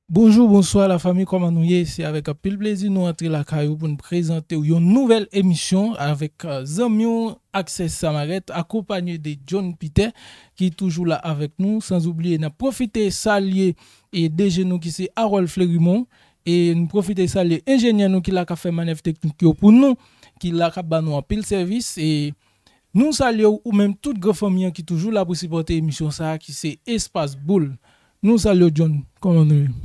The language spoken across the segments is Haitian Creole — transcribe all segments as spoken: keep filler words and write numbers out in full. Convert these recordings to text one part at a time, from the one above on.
Bonjou, bonswa lafanmi, kòman nou ye? Se avèk anpil plezi nou antre lakay ou pou n prezante w yon nouvèl emisyon avèk, euh, zanmi w Access Samarette, akonpanye de John Peter, ki toujou la avèk nou. San oubliye, n ap pwofite salye e D G nou ki se Harold Fleurimond, e n pwofite salye enjenyè nou ki la k ap fè manèv teknik yo pou nou, ki la k ap ba nou anpil sèvis, e nou salye w, ou menm tout gran fanmi an ki toujou la pou sipòte emisyon sa a ki se Espas Boul. Nou salye w, John. Kòman nou ye?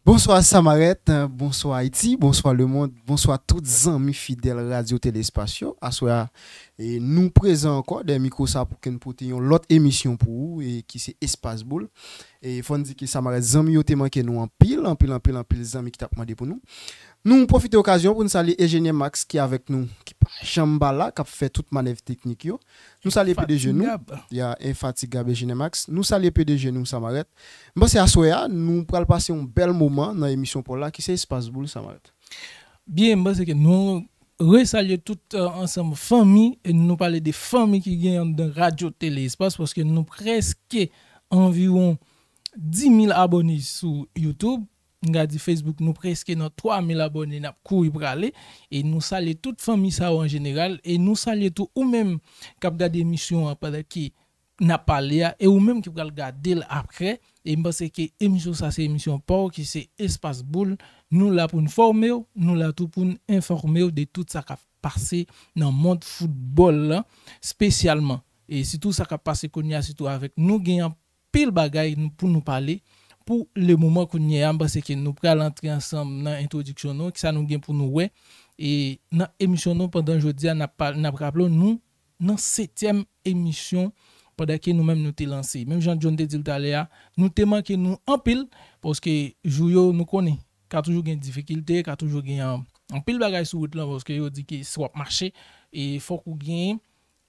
Bonswa Samarette, bonswa Ayiti, bonswa lemonn, bonswa tout zanmi fidèl Radyo Tele Espas yo. Aswè a, e nou prezan ankò dèyè mikwo sa pou ke n pote yon lòt emisyon pou ou, e ki se Espas Boul. E fò n di ke Samarette, zanmi yo te manke nou anpil, anpil, anpil, anpil zanmi ki t ap mande pou nou. Nou pwofite okazyon pou n salye Eugenie Max ki avèk nou, ki pa janm pa la, k ap fè tout manèv teknik yo. Nou salye P D G nou. Infatigab. Ya, infatigab Eugenie Max. Nou salye P D G nou, Samarette. M panse aswè a, nou pral pase yon bèl moman nan emisyon pa w la, ki se Espas Boul, Samarette. Byen, m panse ke nou resalye tout, euh, ansanm fanmi, e nou pale de fanmi ki gen anndan Radyo Tele Espas, paske nou prèske anviwon dis mil abòne sou YouTube. M ka di Facebook, nou prèske nan twa mil abòne, n ap kouri prale. E nou salye tout fanmi sa yo an jeneral. E nou salye tou ou menm k ap gade emisyon an pandan ke n ap pale a. E ou menm ki pral gade l apre. E m panse ke emisyon sa se emisyon pa w ki se Espas Boul. Nou la pou n fòme w, nou la tou pou n enfòme w de tout sa k ap pase nan mond foutbòl la, espesyalman. E sitou sa k ap pase kounye a, sitou avèk nou gen pil bagay nou, pou nou pale. Pou le moman kounye a, m panse ke nou pral antre ansanm nan entwodiksyon nou, kisa nou gen pou nou wè. E nan emisyon nou, pandan jodi a, n ap pa-, n ap raple w, nou nan setyèm emisyon pandan ke nou menm nou te lanse. Menm jan John te di l talè a, nou te manke nou anpil, paske jou yo, nou konnen, ka toujou gen difikilte, ka toujou gen an-, anpil bagay sou wout lan, paske yo di ke si w ap mache, e fòk ou gen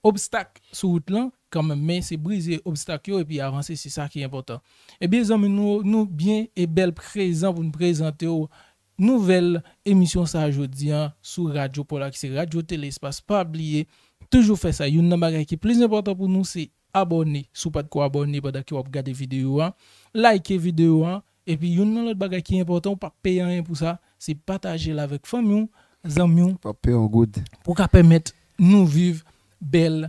obstak sou wout lan kanmenm, men se brize obstak yo epi avanse, se sa ki enpòtan. Ebyen, zanmi nou, nou byen e bèl prezan pou n prezante w nouvèl emisyon sa a jodi a sou radyo pa w la, ki se Radyo Tele Espas. Pa bliye, toujou fè sa. Youn nan bagay ki plis enpòtan pou nou, se abòne, si w pa t ko abòne pandan ke w ap gade videyo a, like videyo a, epi youn nan lòt bagay ki enpòtan, ou p ap peye anyen pou sa, se pataje l avèk fanmi w, zanmi w, p ap peye yon goud, pou ka pèmèt nou viv bèl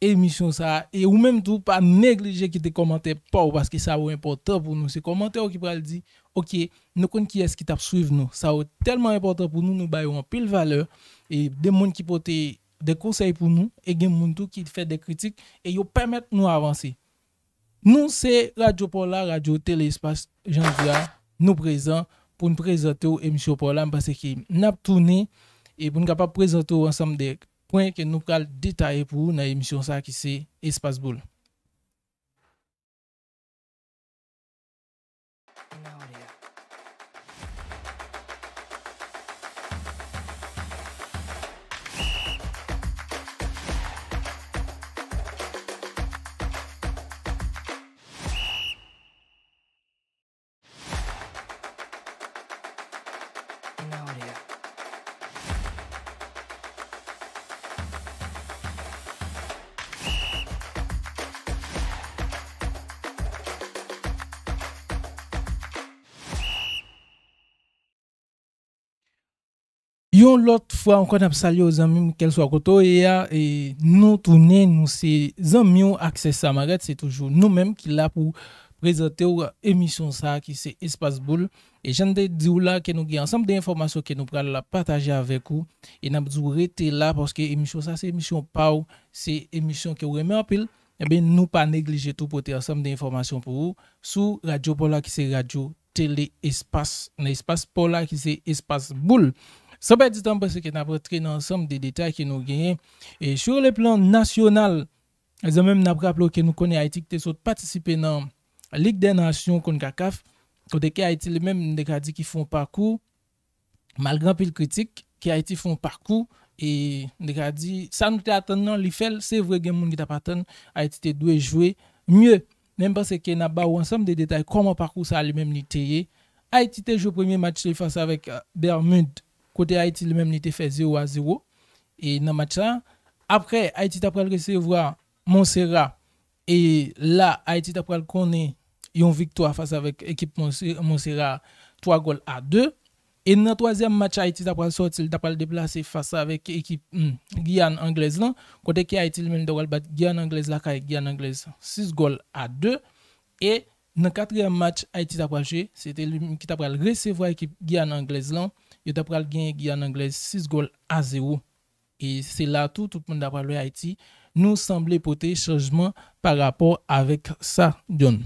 emisyon sa a. E ou menm tou, pa neglije kite kòmantè pa w, paske sa yo enpòtan pou nou. Se kòmantè yo ki pral di, oke, nou konn kiyès ki t ap swiv nou. Sa yo tèlman enpòtan pou nou, nou ba yo anpil valè. E de moun ki pote de konsèy pou nou, e gen moun tou ki fè de kritik, e yo pèmèt nou avanse. Nou se Radyo pa w la, Radyo Tele Espas, jan di a, nou prezan pou n prezante w emisyon pa w la. M panse ke n ap tounen e pou n kapab prezante w ansanm de pwen ke nou pral detaye pou ou nan emisyon sa a ki se Espas Boul. Yon lòt fwa ankò, n ap salye w, zanmi m, kèlswa kote w ye a, e nou tounen, nou se zanmi w, Access Samarette, se toujou nou menm ki la pou prezante w emisyon sa a ki se Espas Boul. E jan n te di w la, ke nou gen ansanm de enfòmasyon ke nou pral pataje avèk ou, e n ap di w rete la, paske emisyon sa se emisyon pa w, se emisyon ke w renmen anpil, ebyen, nou pa neglije tou pote ansanm de enfòmasyon pou ou sou radyo pa w la ki se Radyo Tele Espas, nan espas pa w la ki se Espas Boul. San pèdi tan, m panse ke n ap rantre nan ansanm de detay ke nou genyen. E sur le plan nasyonal, zanmi m, n ap raple w ke nou konnen Ayiti ki te sot patisipe nan Lig dè Nasyon, konkakaf, kote ke Ayiti li menm, m te ka di ki fè yon pakou, malgre anpil kritik, ke Ayiti fè yon pakou, e m te ka di, sa nou te atann nan, li fè l, se vre gen moun ki t ap atann Ayiti te dwe jwe mye. Men m panse ke n ap ba w ansanm de detay kòman pakou sa a li menm li te ye. Ayiti te jwe premye match li fas avèk, euh, Bermud, kote Ayiti li menm li te fè zewo a zewo. E nan match sa, apre, Ayiti t ap pral resevwa Montserrat. E la, Ayiti t ap pral konnen yon viktwa fas avèk ekip Monse- Monsera twa gòl a de. E nan twazyèm match Ayiti ta pral sòti, li ta pral deplase fas avèk ekip hmm, Giyàn Anglèz lan, kote ke Ayiti li menm ta pral bat Giyàn Anglèz lakay Giyàn Anglèz sis gòl a de. E nan katriyèm match Ayiti ta pral jwe, se te li menm ki ta pral resevwa ekip Giyàn Anglèz lan, yo ta pral genyen Giyàn Anglèz sis gòl a zewo. E se la tou, tout moun ta pral wè Ayiti, nou sanble pote chanjman pa rapò avèk sa, John.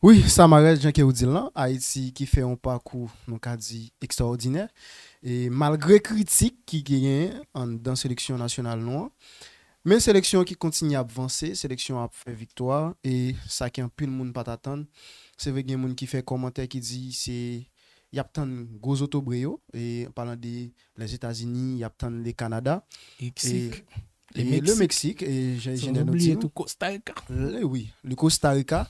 Wi, Samarès, jan ke w di l lan, Ayiti ki fè yon pakou, nou ka di, ekstraòdinè. E malgre kritik ki genyen anndan seleksyon nasyonal nou an, men seleksyon ki kontinye ap vanse, seleksyon ap fè viktwa, e sa ke anpil moun pa t atann. Se vre gen moun ki fè kòmantè ki di se y ap tann gwo zotobre yo, e an palan de Lèzetazini, y ap tann le Kanada. Meksik. E le Meksik, e jan jan nou di tou Costa Rica. Wi, le Costa Rica.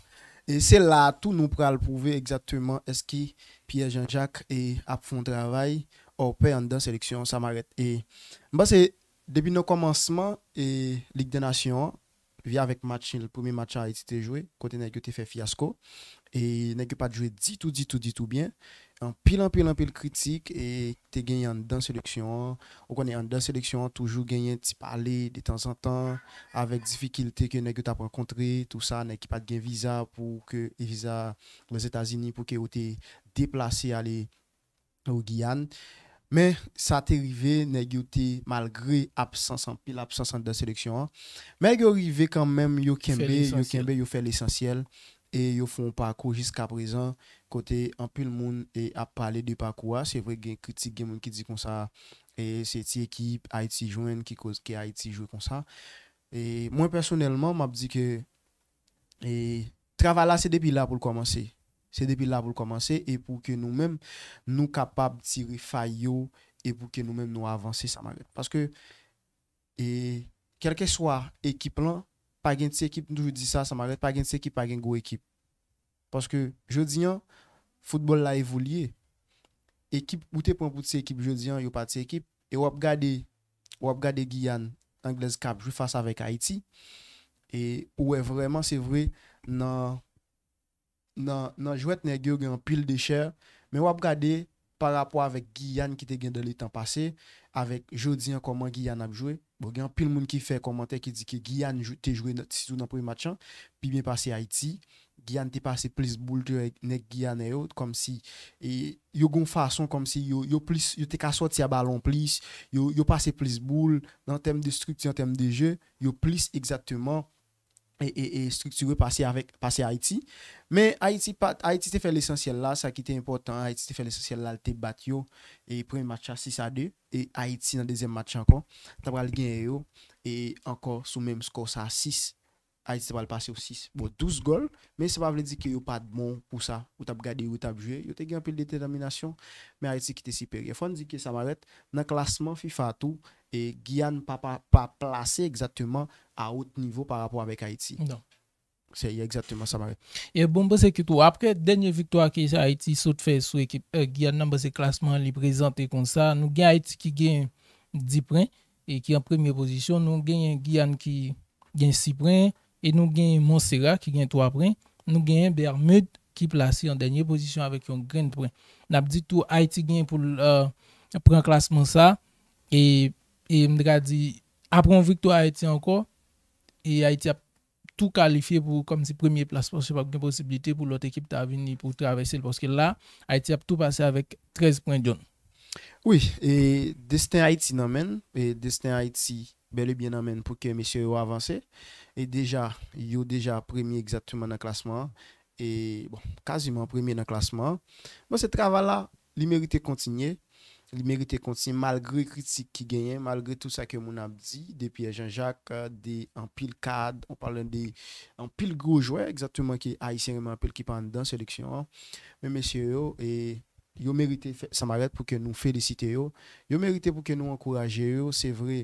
E se la tou nou pral pwouve egzakteman èske Pierre Jean-Jacques e ap fè yon travay òpè anndan seleksyon Samarèt. E m panse depi nan kòmansman e Lig dè Nasyon an, via avèk match nil, premye match Ayiti te jwe, kote nèg yo te fè fyasko. E nèg yo pa t jwe ditou, ditou, ditou byen. Anpil, anpil, anpil kritik e te genyen anndan seleksyon an. Ou konnen anndan seleksyon an toujou genyen ti pale detanzantan avèk difikilte ke nèg yo t ap rankontre, tou sa, nèg ki pa t gen viza pou ke viza Lèzetazini pou ke yo te deplase ale o Giyàn. Men sa te rive, nèg yo te, malgre absans, anpil absans anndan seleksyon an, men nèg yo rive kanmenm, yo kenbe, yo kenbe, yo fè lesansyèl. E yo fè yon pakou jiska prezan kote anpil moun e ap pale de pakou a. Se vre gen kritik, gen moun ki di konsa e se ti ekip Ayiti jwenn ki koz ke Ayiti jwe konsa. E mwen pèsonèlman, m ap di ke e travay la se depi la pou l kòmanse. Se depi la pou l kòmanse e pou ke nou menm, nou kapab tire fay yo e pou ke nou menm nou avanse Samarèt. Paske e kèlkeswa ekip lan, pa gen ti ekip, m toujou di sa, Samarèt, pa gen ti ekip, pa gen gwo ekip. Paske jodi an, foutbòl la evolye. Ekip ou te pran pou ti ekip jodi an, yo pa ti ekip. E w ap gade, w ap gade Giyàn Anglèz k ap jwe fas avèk Ayiti. E ou wè vrèman, se vre, nan nan, nan jwèt nèg yo gen anpil dechè, men w ap gade pa rapò avèk Giyàn ki te gen dan letan pase, avèk jodi an kòman Giyàn ap jwe. Bon, gen anpil moun ki fè kòmantè ki di ke Giyàn jou- te jwe nan- sitou nan premye match lan, pi byen pase Ayiti. Giyàn te pase plis boul ke nèg giyanè yo, kòmsi e, yo gon fason kòmsi yo, yo plis, yo te ka sòti a balon plis, yo, yo pase plis boul, nan tèm de estrikti, an tèm de je, yo plis egzakteman e, e, e estriktire pase avèk pase Ayiti. Men Ayiti pa Ayiti te fè lesansyèl la, sa ki te enpòtan, Ayiti te fè lesansyèl la, l te bat yo e premye match la sis a de, e Ayiti nan dezyèm match la ankò ta pral genyen yo e ankò sou menm skò sa sis. Ayiti ta pral pase yo sis. Bon, douz gòl, men sa pa vle di ke yo pa t bon pou sa. Ou t ap gade yo t ap jwe, yo te gen anpil detèminasyon, men Ayiti ki te siperyè. Fò n di ke Samarèt, nan klasman fifa tou, e Giyàn pa, pa, pa plase egzakteman a wot nivo pa rapò avèk Ayiti. Non. Se egzakteman sa, Maret. E bon, m panse ke tou, apre dènye viktwa ke Ayiti sot fè sou ekip e, Giyàn nan, m panse klasman li prezante konsa. Nou gen Ayiti ki gen dis pwen e ki an premye pozisyon. Nou genyen Giyàn ki gen sis pwen e nou genyen Montserrat ki gen twa pwen. Nou genyen Bermud ki plase an dènye pozisyon avèk yon grenn pwen. N ap di tou Ayiti gen pou l e, pran klasman sa e, e m ta ka di apre yon viktwa Ayiti ankò e Ayiti ap tou kalifye pou kòmsi premye plas paske p ap gen posiblite pou lòt ekip ta vini pou travèse l paske la Ayiti ap tou pase avèk trèz pwen, John. Wi, e desten Ayiti nan men n, e desten Ayiti bèl e byen nan men n pou ke mesye yo avanse. E deja, yo deja premye egzakteman nan klasman an. E bon, kaziman premye nan klasman an. Bon, se travay la, li merite kontinye. Li merite kontinye malgre kritik ki genyen, malgre tou sa ke moun ap di de Pierre Jean-Jacques, de anpil kad, an palan de anpil gwo jwè egzakteman ke Ayisyen renmen anpil ki pa anndan seleksyon an. Men mesye yo, e yo merite fè, Samarèt, pou ke nou felisite yo. Yo merite pou ke nou ankouraje yo. Se vre,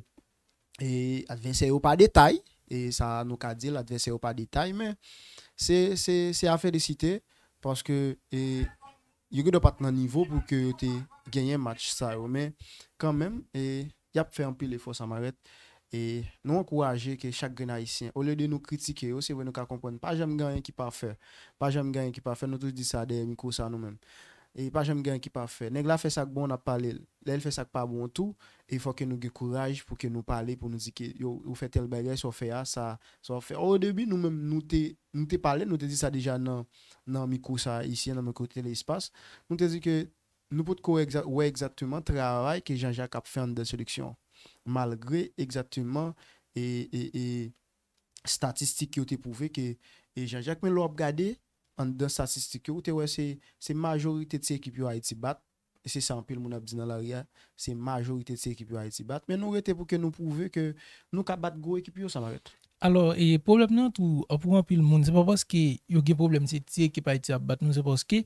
e advèsè yo pa detay, e sa nou ka di l, advèsè yo pa detay, men se, se, se a felisite paske e, yo gen dwa pa t nan nivo pou ke yo te genyen match sa yo, men kanmenm, e y ap fè anpil efò, Samarèt. E nou ankouraje ke chak grenn Ayisyen, olye de nou kritike yo, se vre nou ka konprann, pa janm gen anyen ki pafè. Pa janm gen anyen ki pafè, nou toujou di sa dèyè mikwo sa nou menm. E pa janm gen anyen ki pafè. Nèg la fè sa k bon, n ap pale l. Lè l fè sa k pa bon tou, e fò ke nou gen kouraj pou ke nou pale, pou nou di ke, yo, ou fè tèl bagay, sa w fè a, sa, sa w fè. O debi, nou menm, nou te, nou te pale, nou te di sa deja nan, nan mikwo sa isi, nan mikwo Tele Espas. Nou te di ke nou potko wè egza-, wè egzakteman travay ke Jean Jacques ap fè anndan seleksyon an. Malgre egzakteman e, e, e, estatistik yo te pwouve ke e Jean Jacques, men lè w ap gade anndan estatistik yo, ou te wè se, se majorite ti ekip yo Ayiti bat. E se sa anpil moun ap di nan lari a, se majorite ti ekip yo Ayiti bat. Men nou rete pou ke nou pwouve ke nou ka bat gwo ekip yo, Samarèt. Alò, e pwoblèm nan tou, pou anpil moun, se pa paske yo gen pwoblèm se ti ekip Ayiti ap bat nou, se paske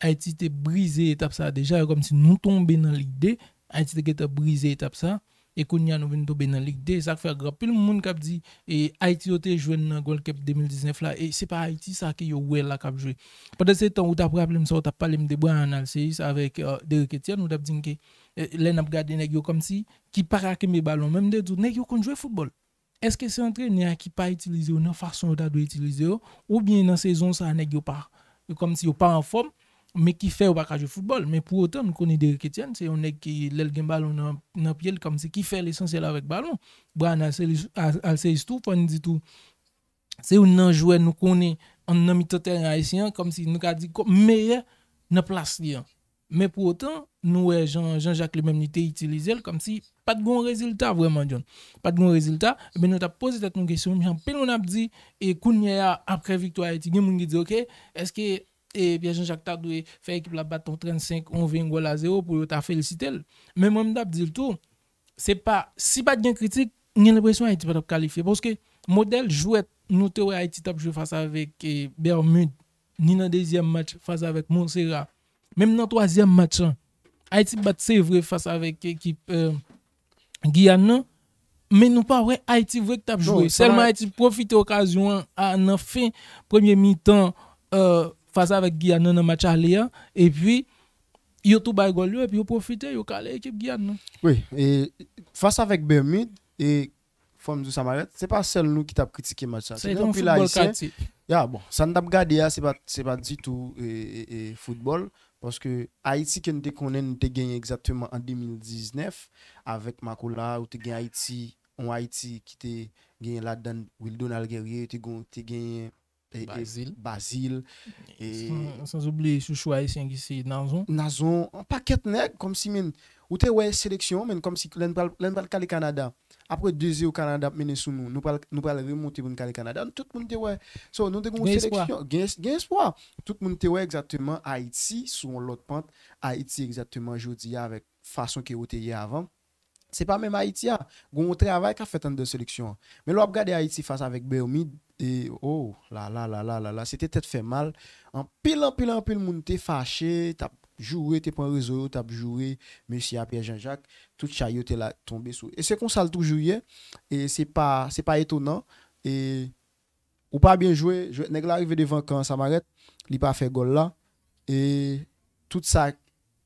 Ayiti te brize etap sa a deja, e kòmsi nou tonbe nan Lig de, Ayiti te gentan brize etap sa a, e kounye a nou vin tonbe nan Lig de. Sa k fè gen anpil moun k ap di, e Ayiti yo te jwenn nan Gold Cup de mil diznèf la, e se pa Ayiti sa ke yo wè la k ap jwe. Pandan se tan, ou t ap raple m sa, ou t ap pale m de Bryan Alceus avèk e, Derrick Etienne, ou t ap di m ke e, lè n ap gade nèg yo kòmsi ki pa ka kenbe balon, men m te di w, nèg yo konn jwe foutbòl. Èske se antrenè a ki pa itilize yo nan fason yo ta dwe itilize yo, oubyen nan sezon sa a nèg yo pa, yo kòmsi yo pa anfòm, men ki fè yo pa ka jwe foutbòl? Men pou otan, nou konnen Derrick Etienne, se yon nèg ki, lè l gen balon nan, nan pye l, kòmsi ki fè lesansyèl avèk balon. Bryan Alceus, Al-, Alceus tou, fò n di tou, se youn nan jwè nou konnen an nan mitan tèren ayisyen an, kòmsi nou ka di kò-, meyè nan plas li an. Men pou otan, nou wè Jean, Jean Jacques li menm li te itilize l kòmsi pa t gen yon rezilta vrèman, John. Pa t gen yon rezilta, ebyen nou t ap poze tèt nou kesyon, jan anpil moun ap di, e kounye a, apre viktwa Ayiti, gen moun ki di, oke, èske e Pierre Jean Jacques ta dwe fè ekip la bat yon trannsenk, yon ven gòl a zewo pou yo ta felisite l? Men mwen, m t ap di l tou, se pa, si pa t gen kritik, m gen lenpresyon Ayiti pa t ap kalifye. Paske modèl jwèt nou te wè Ayiti t ap jwe fas avèk e, Bermud, ni nan dezyèm match fas avèk Montserrat, menm nan twazyèm match lan, Ayiti bat se vre fas avèk ekip e, Giyàn nan, men nou pa wè Ayiti vre k t ap jwe. Sèlman Ayiti pwofite okazyon an a, nan fen premye mitan e, fas avèk Giyàn nan, nan match ale a, epi yo tou bay gòl yo, epi yo pwofite, yo kale ekip Giyàn nan. Wi, e fas avèk Bermud, e fò m di w Samarèt, se pa sèl nou ki t ap kritike match sa. Se te gen yon anpil foutbòl Ayisyen katye. Ya, bon, sa n t ap gade a, se pa, se pa ditou e, e, e, foutbòl, paske Ayiti ke n te konnen, n te genyen egzakteman an de mil diznèf, avèk Makola, ou te gen Ayiti, yon Ayiti ki te genyen ladan l Wildonald Guerrier, te gen, te genyen e, e, Bazil. Bazil, e, San, san oubliye chouchou ayisyen ki se Nazon. Nazon, yon pakèt nèg, kòmsi, men, ou te wè seleksyon, men, kòmsi lè n pral, lè n pral kale Kanada, apre de zewo Kanada ap mennen sou nou, nou pral, nou pral remonte pou n kale Kanada, tout moun te wè. So, nou te gen yon seleksyon, gen, gen espwa. Tout moun te wè egzakteman Ayiti sou yon lòt pant, Ayiti egzakteman jodi a avèk fason ke yo te ye avan. Se pa menm Ayiti a. Gen yon travay k ap fèt anndan seleksyon an. Men lè w ap gade Ayiti fas avèk Bermud, e, oh, la, la, la, la, la, la, se te tèt fè mal. Anpil, anpil, anpil moun te fache, t ap joure, te pran rezo yo, t ap joure mesye a Pierre Jean Jacques. Tout chay yo te la tonbe sou. E se konsa l toujou ye. E se pa, se pa etonan. E ou pa byen jwe, jwe, nèg la rive devan kan Samarèt, li pa fè gòl la. E tout sa,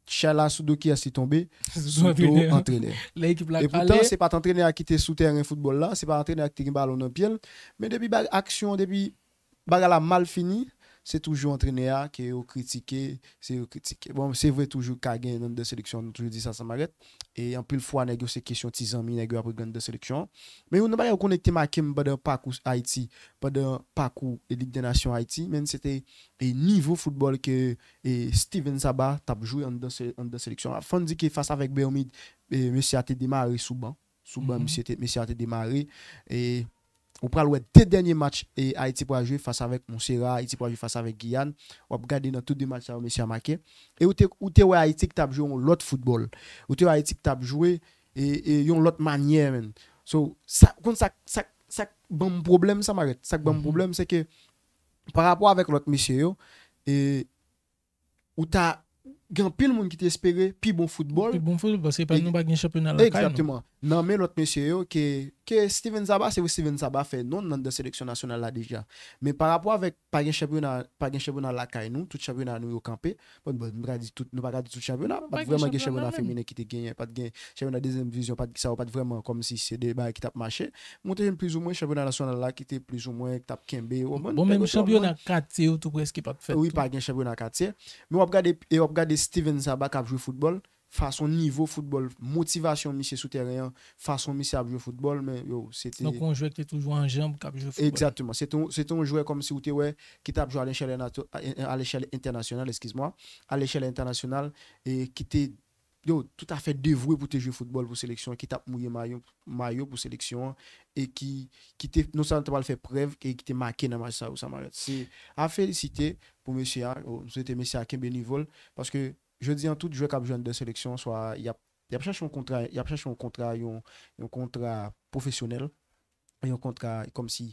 chay la sou do kiyès li tonbe? Sou do antrenè. Lè ekip la kale. E poutan, se pa t antrenè a ki te sou tèren foutbòl la, se pa antrenè a ki te gen balon nan pye l. Men depi ba-, aksyon, depi bagay la mal fini, se toujou antrenè a ke yo kritike, se yo kritike. Bon, se vre toujou ka gen anndan seleksyon, nou toujou di sa Samarèt. E anpil fwa, nèg yo se kesyon ti zanmi, nèg yo ap regle anndan seleksyon an. Men youn nan bagay yo konnen ki te make m pandan pakou Ayiti, pandan pakou e Lig dè Nasyon Ayiti, men se te e nivo foutbòl ke e Steven Sabah t ap jwe anndan se, anndan seleksyon an. Fò n di ke fas avèk Bermud, e mesye a te demare sou ban. Sou ban, mesye te, mesye a te demare. E ou pral wè de dènye match e Ayiti pral jwe fas avèk Montserrat, Ayiti pral jwe fas avèk Giyàn. W ap gade nan tout de match sa yo, mesye a make. E ou te, ou te wè Ayiti ki t ap jwe yon lòt foutbòl. Ou te wè Ayiti ki t ap jwe e, e yon lòt manyè, menn. So, sa, konn sa, sa, sa k ban m pwoblèm, Samarèt. Sa k ban m pwoblèm, se ke, pa rapò avèk lòt mesye yo, e ou ta gen anpil moun ki te espere pi bon foutbòl. Pi bon foutbòl, paske pa, nou pa gen chanpyona lakay nou. Egzakteman. nan men lòt mesye yo ke, ke Steven Saba, se vre Steven Saba fè non nan, nan seleksyon nasyonal la deja. Men pa rapò avèk pa gen chanpyona, pa gen chanpyona lakay nou, tout chanpyona nou yo kanpe. Bon, bon, nou pa ka di tout, nou pa ka di tout chanpyona, pa t vrèman gen chanpyona feminen ki te genyen, pa t gen chanpyona dezyèm divizyon, pa t, sa yo pa t vrèman kòmsi se de bagay ki t ap mache. Men w te jwenn plizoumwen chanpyona nasyonal la ki te plizoumwen, ki t ap kenbe, w konprann? Bon, menm chanpyona katye yo tou prèske pa t fèt tou. Wi, pa gen chanpyona katye. Men w ap gade, e w ap gade Steven Saba k ap jwe foutbòl, fason nivo foutbòl, motivasyon misye sou teren an, fason misye ap jwe foutbòl, men yo, se te... Donk, yon jwè ki te toujou an janb, k ap jwe foutbòl. Egzakteman. Se te yon, se te yon jwè kòmsi ou te wè ki t ap jwe a lechèl, a lechèl entènasyonal, eskiz mwa, a lechèl entènasyonal, e ki te, yo, toutafè devwe pou te jwe foutbòl pou seleksyon an, ki t ap mouye mayo, mayo pou seleksyon an, e ki, ki te, non sèlman te pral fè prèv, e ki te make nan match sa yo, Samarèt. Se a felisite pou mesye a, yo, m swete mesye a kenbe nivo l, paske jodi an, tout jwè k ap jwe anndan seleksyon an, swa y ap, y ap chache yon kontra, y ap chache yon kontra, yon, yon kontra pwofesyonèl, yon kontra kòmsi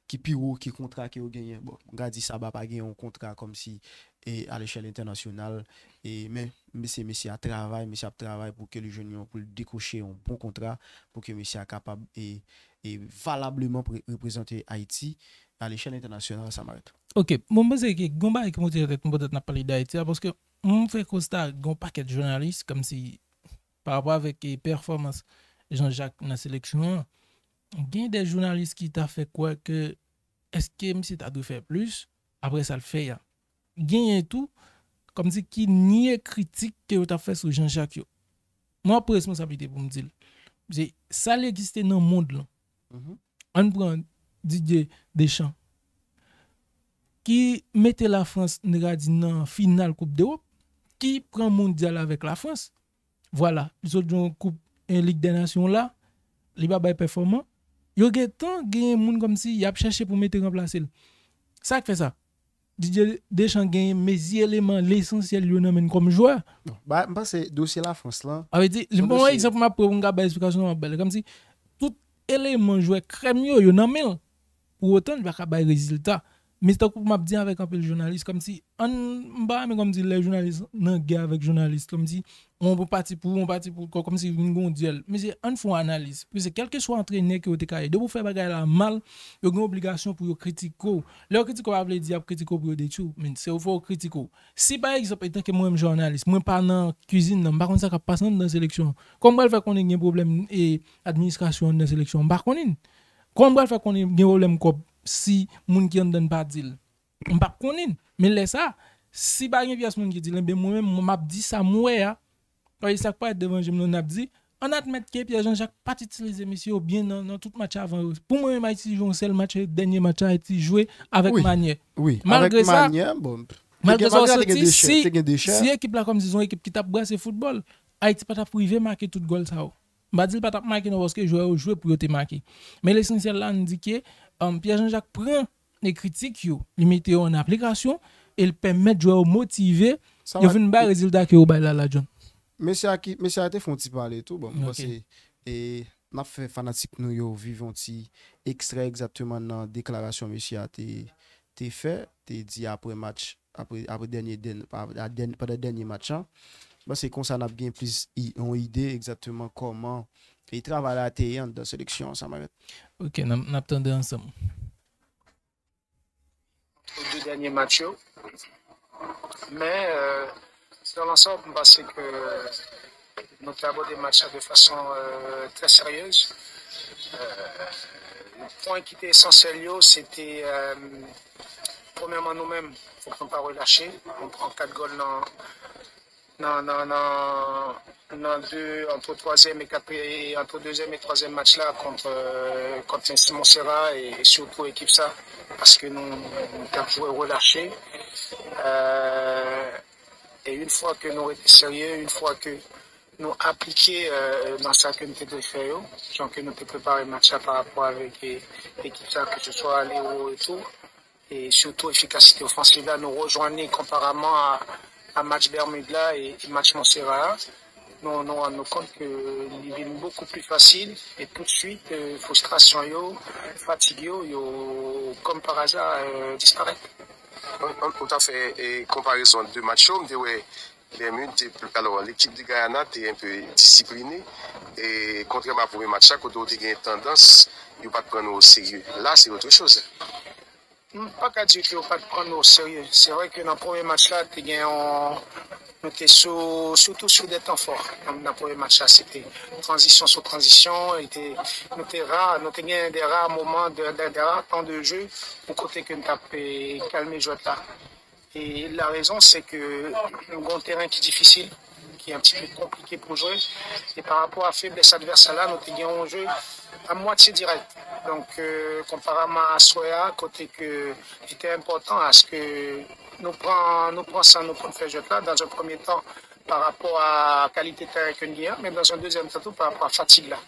ki pi wo ke kontra ke yo genyen. Bon, m ka di Saba pa gen yon kontra kòmsi, e, a lechèl entènasyonal, e, men mesye, mesye a travay, mesye ap travay pou ke li jwenn yon, pou l dekwoche yon bon kontra, pou ke mesye a kapab, e, e valableman pre-, reprezante Ayiti a lechèl entènasyonal, Samarèt. Ok, bon, m panse ke gon bagay ki monte nan tèt mwen pandan n ap pale d Ayiti a, paske m fè konsta gon pakèt jounalis, kòmsi pa rapò avèk, e, pèfòmans Jean Jacques nan seleksyon an, gen de jounalis ki ta fè kwè ke èske misye ta dwe fè plis apre sa l fè a. Genyen tou, kòmsi ki nye kritik ke yo t ap fè sou Jean Jacques yo. Mwen ap pran responsablite pou m di l. Se sa l egziste nan mond lan. Ann pran Didier Deschamps, ki mete Lafrans, n te ka di, nan final Koup Dewòp, ki pran mondyal avèk Lafrans. Vwala, li sot jwe yon koup, e, Lig dè Nasyon la, li pa bay pèfòman. Yo gentan genyen moun kòmsi y ap chèche pou mete ranplase l. Sa k fè sa? Didier Deschamps genyen mezi eleman lesansyèl yo nan men l kòm jwè. Ba, m panse dosye Lafrans lan, sa vle di, li bon egzanp m ap pran pou m ka bay eksplikasyon m ap bay la. Kòmsi tout eleman jwè krèm yo, yo nan men l. Pou otan, li pa ka bay rezilta. Men tankou m ap di avèk anpil jounalis, kòmsi, ann, m pa renmen kòmsi lè jounalis nan gè avèk jounalis, kòmsi, yon pati pou, yon pati pou, kò-, kòmsi vin gon dyèl. Mesye, ann fè yon analiz. Paske kèlkeswa antrenè ke yo te ka ye, depi w fè bagay la mal, yo gen obligasyon pou yo kritike w. Lè yo kritike w, pa vle di y ap kritike w pou yo detwi w, men se yo fè yo kritike w. Si, pa egzanp, etanke mwen menm jounalis, mwen pa nan kizin nan, m pa konn sa k ap pase anndan seleksyon an. Kòman m pral fè konnen gen pwoblèm, e, administrasyon anndan seleksyon an? M pa konnen. Kòman m pral fè konnen gen pwoblèm kòb si moun ki anndan n pa di l? M p ap konnen. Men lè sa, si pa gen pyès moun ki di l, enben mwen menm, m ap di sa m wè a. Paske sa k parèt devan je m nan, n ap di, ann admèt ke Pierre Jean Jacques pa t itilize mesye yo byen nan, nan tout match avan yo. Pou mwen menm, Ayiti jwe yon sèl match, e dènye match la, Ayiti jwe avèk manyè. Wi, avèk manyè, bon. Malgre sa, w soti, si, si ekip la kòmsi se yon ekip ki t ap brase foutbòl, Ayiti pa t ap rive make tout gòl sa yo. M pa di l pa t ap make non, paske jwè yo jwe pou yo te make. Men lesansyèl la, n di ke, um, Pierre Jean Jacques pran e kritik yo, li mete yo an aplikasyon, e l pèmèt jwè yo motive, yo vin bay rezilta ke yo bay la, la John. Mesye a ki, mesye a te fè yon ti pale tou, bon, m panse, e, n ap fè fanatik nou yo viv yon ti ekstrè egzakteman nan deklarasyon mesye a te, te fè, te di apre match, apre, apre dènye, dèn-, a, a, dèn-, pandan dènye match lan. M panse konsa n ap gen plis i-, yon ide egzakteman kòman e travay la te ye anndan seleksyon an, Samarèt. Ok, n ap, n ap tande ansanm. Antre de dènye match yo. Men, euh, dans l'ensemble, m panse ke nou te abòde match la de fason, euh, trè seryez. Euh, pwen ki te esansyèl yo, se te, euh, premyèman, nou menm, fòk nou pa relache. Nou pran kat gòl nan, nan, nan, nan, nan de, antre twazyèm e kat, e antre dezyèm e twazyèm match la kont, euh, kont Montserrat e, e sitou ekip sa, paske nou, nou t ap jwe relache. Euh, e yon fwa ke nou rete serye, yon fwa ke nou aplike, euh, nan sa ke nou te dwe fè yo, jan ke nou te prepare match la pa rapò avèk, e, ekip sa, ke se swa ale o retou, e sitou efikasite ofansiv la, nou rejwenn li konpareman a, a match Bermud la e, e match Montserrat a. Nou, nou rann nou kont ke li vin bokou pli fasil e toutswit, e, fristrasyon yo, fatig yo, yo, kòm pa aza, e, disparèt. Ou, ou, ou ta fè, e, konparezon de match yo, m te wè Bermude te, alò, lekip de Guyana te enpe disipline, e kontrèman a premye match la, kote w te gen tandans, yo pa t pran nou o serye. La, se otre choz. M pa ka di ke yo pa t pran nou o serye. Se vre ke nan premye match la, te gen yon, nou te sou, sitou sou de tan fò. Nan, nan premye match la, se te tranzisyon sou tranzisyon, e te, nou te ra, nou te gen de ra moman, de, de, de ra tan de jeu, pou kote ke nou t ap, eh, kalme jwèt la. E la rezon, se ke nou gen yon teren ki difisil, ki yon ti pe konplike pou jwe. E pa rapò a feblès advèsè la, nou te gen yon jeu a mwatye dirèk. Donk, euh, konpareman a aswè a, kote ke li te enpòtan aske nou pran, nou pran san nou pou n fè jwèt la, dans un premier temps, pa rapò a kalite teren ke n gen an, men dans un deuxième temps tou, pa rapò a fatig la.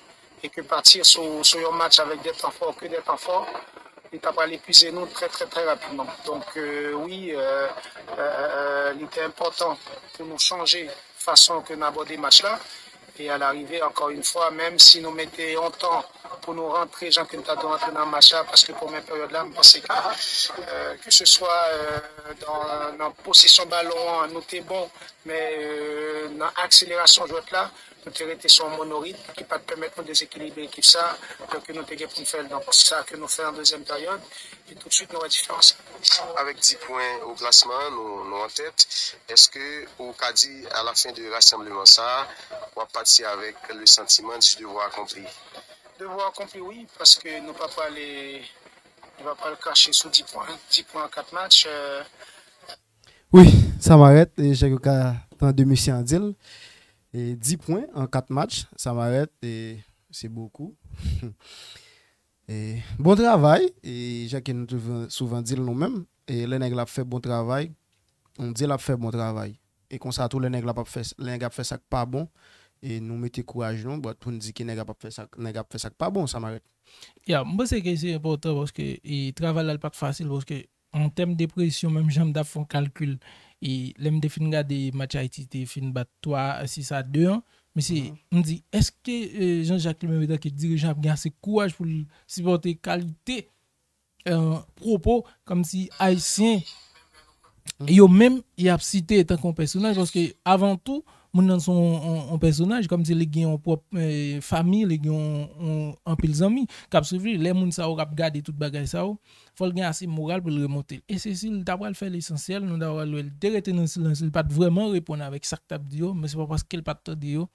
E ke pati sou, sou yon match avèk de tan fò, ke de tan fò, li ta pral epuize nou trè, trè, trè rapidman. Donk, euh, wi, euh, euh, euh, li te enpòtan pou nou chanje fason ke n abòde match la. E a larive, ankò yon fwa, menm si nou mete yon tan pou nou rantre jan ke n ta dwe rantre nan match la, paske premye peryòd la, m panse ke, euh, ke se swa, euh, nan, nan posesyon balon an, nou te bon, men, euh, nan akselerasyon jwèt la, nou te rete sou yon monorit ki pa t pèmèt nou dezekilibre ekip sa, donk nou te gen pou n fè l. Donk, se sa ke nou fè an dezyèm peryòd, e toutswit nou wè diferans la. Avèk dis pwen o klasman an, nou, nou an tèt. Èske ou ka di, à la fin de rasanbleman sa a, w ap pati avèk le sentiment du devoir accompli? Devwa akonpli, wi, paske nou pa pral, nou pa pral krache sou dis pwen, dis pwen an kat match, euh, Wi, Samarèt, e jan yo ka tande misye an di l, e dis pwen an kat match, Samarèt, e se bokou. E bon travay, e jan ke nou touvan, souvan di l nou menm, e lè nèg la ap fè bon travay, nou di l ap fè bon travay. E konsa tou, lè nèg la ap fè, lè nèg ap fè sa k pa bon, e nou mete kouraj nou, but pou n di ke nèg ap ap fè sa, nèg ap fè sa k pa bon, Samarèt. Ya, m panse ke se enpòtan paske e, travay la li pa t fasil paske an tèm de presyon, menm jan m t ap fè yon kalkil, e lè m te fin gade match Ayiti te fin bat twa, sis a de an, mesye, m di, èske e, Jean Jacques li menm etanke dirijan ap gen ase kouraj pou l sipòte kalite e, pwopo kòmsi Ayisyen yo menm y ap site tankou yon pèsonaj, paske avan tou, moun nan se yon, yon, yon pèsonaj, kòmsi li gen yon pwòp e, fanmi, li gen yon, yon, anpil zanmi k ap swiv li. Lè moun sa yo k ap gade tout bagay sa yo, fò l gen ase moral pou l remonte l. E se si l ta pral fè lesansyèl, nou ta pral wè l te rete nan silans, li pa t vrèman reponn avèk sa k t ap di yo, men se pa paske l pa t tande yo.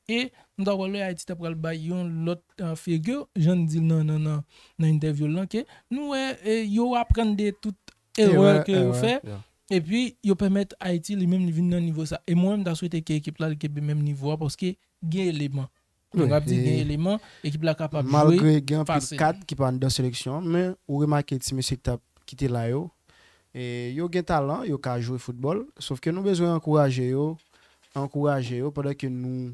E nou ta pral wè Ayiti ta pral bay yon lòt e, figi, jan n di l nan, nan, nan, nan entèvyou l lan, ke nou wè e, yo aprann de tout erè ke yo fè, epi yo pèmèt Ayiti li menm li vin nan nivo sa. E mwen menm, m ta swete ke ekip la li kenbe menm nivo a, paske gen eleman. Nou p ap di gen eleman, ekip la kapab jwe fasil. Malgre gen anpil kad ki pa anndan seleksyon an, men ou remake ti mesye ki t ap, ki te la yo, e yo gen talan, yo ka jwe foutbòl, sòf ke nou bezwen ankouraje yo, ankouraje yo pandan ke nou,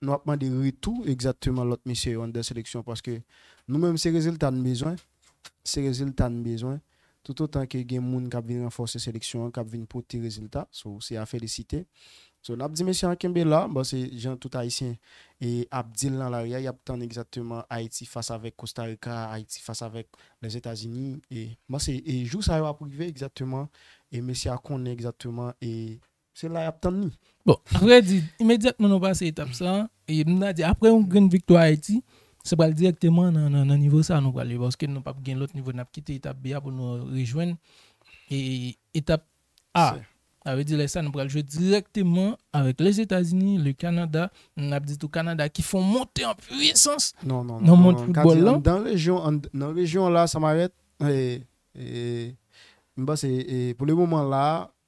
nou ap mande retou egzakteman lòt mesye yo anndan seleksyon an, paske nou menm se rezilta n bezwen, se rezilta n bezwen. Toutotan ke gen moun k ap vin ranfòse seleksyon an, k ap vin pote rezilta, so se a felisite. So n ap di mesye an kenbe la, m panse jan tout Ayisyen e ap di l nan lari a, y ap tann egzakteman Ayiti fas avèk Kosta Rika, Ayiti fas avèk Lèzetazini, e m panse e jou sa yo ap rive egzakteman, e mesye a konnen egzakteman e se la y ap tann li. Bon, avrèdi, imedyatman nou pase etap sa, e m ta di apre yon grenn viktwa Ayiti, se pral dirèkteman nan, nan, nan nivo sa nou pral ye, paske nou p ap gen lòt nivo, n ap kite etap B a pou nou rejwenn e etap A. Sa vle di lè sa nou pral jwe dirèkteman avèk Lèzetazini, le Kanada, n ap di tou Kanada ki fè yon monte an pwisans nan mond foutbòl lan. Nan rejyon, nan rejyon an la, Samarèt, e, e, m panse e, pou le moman la,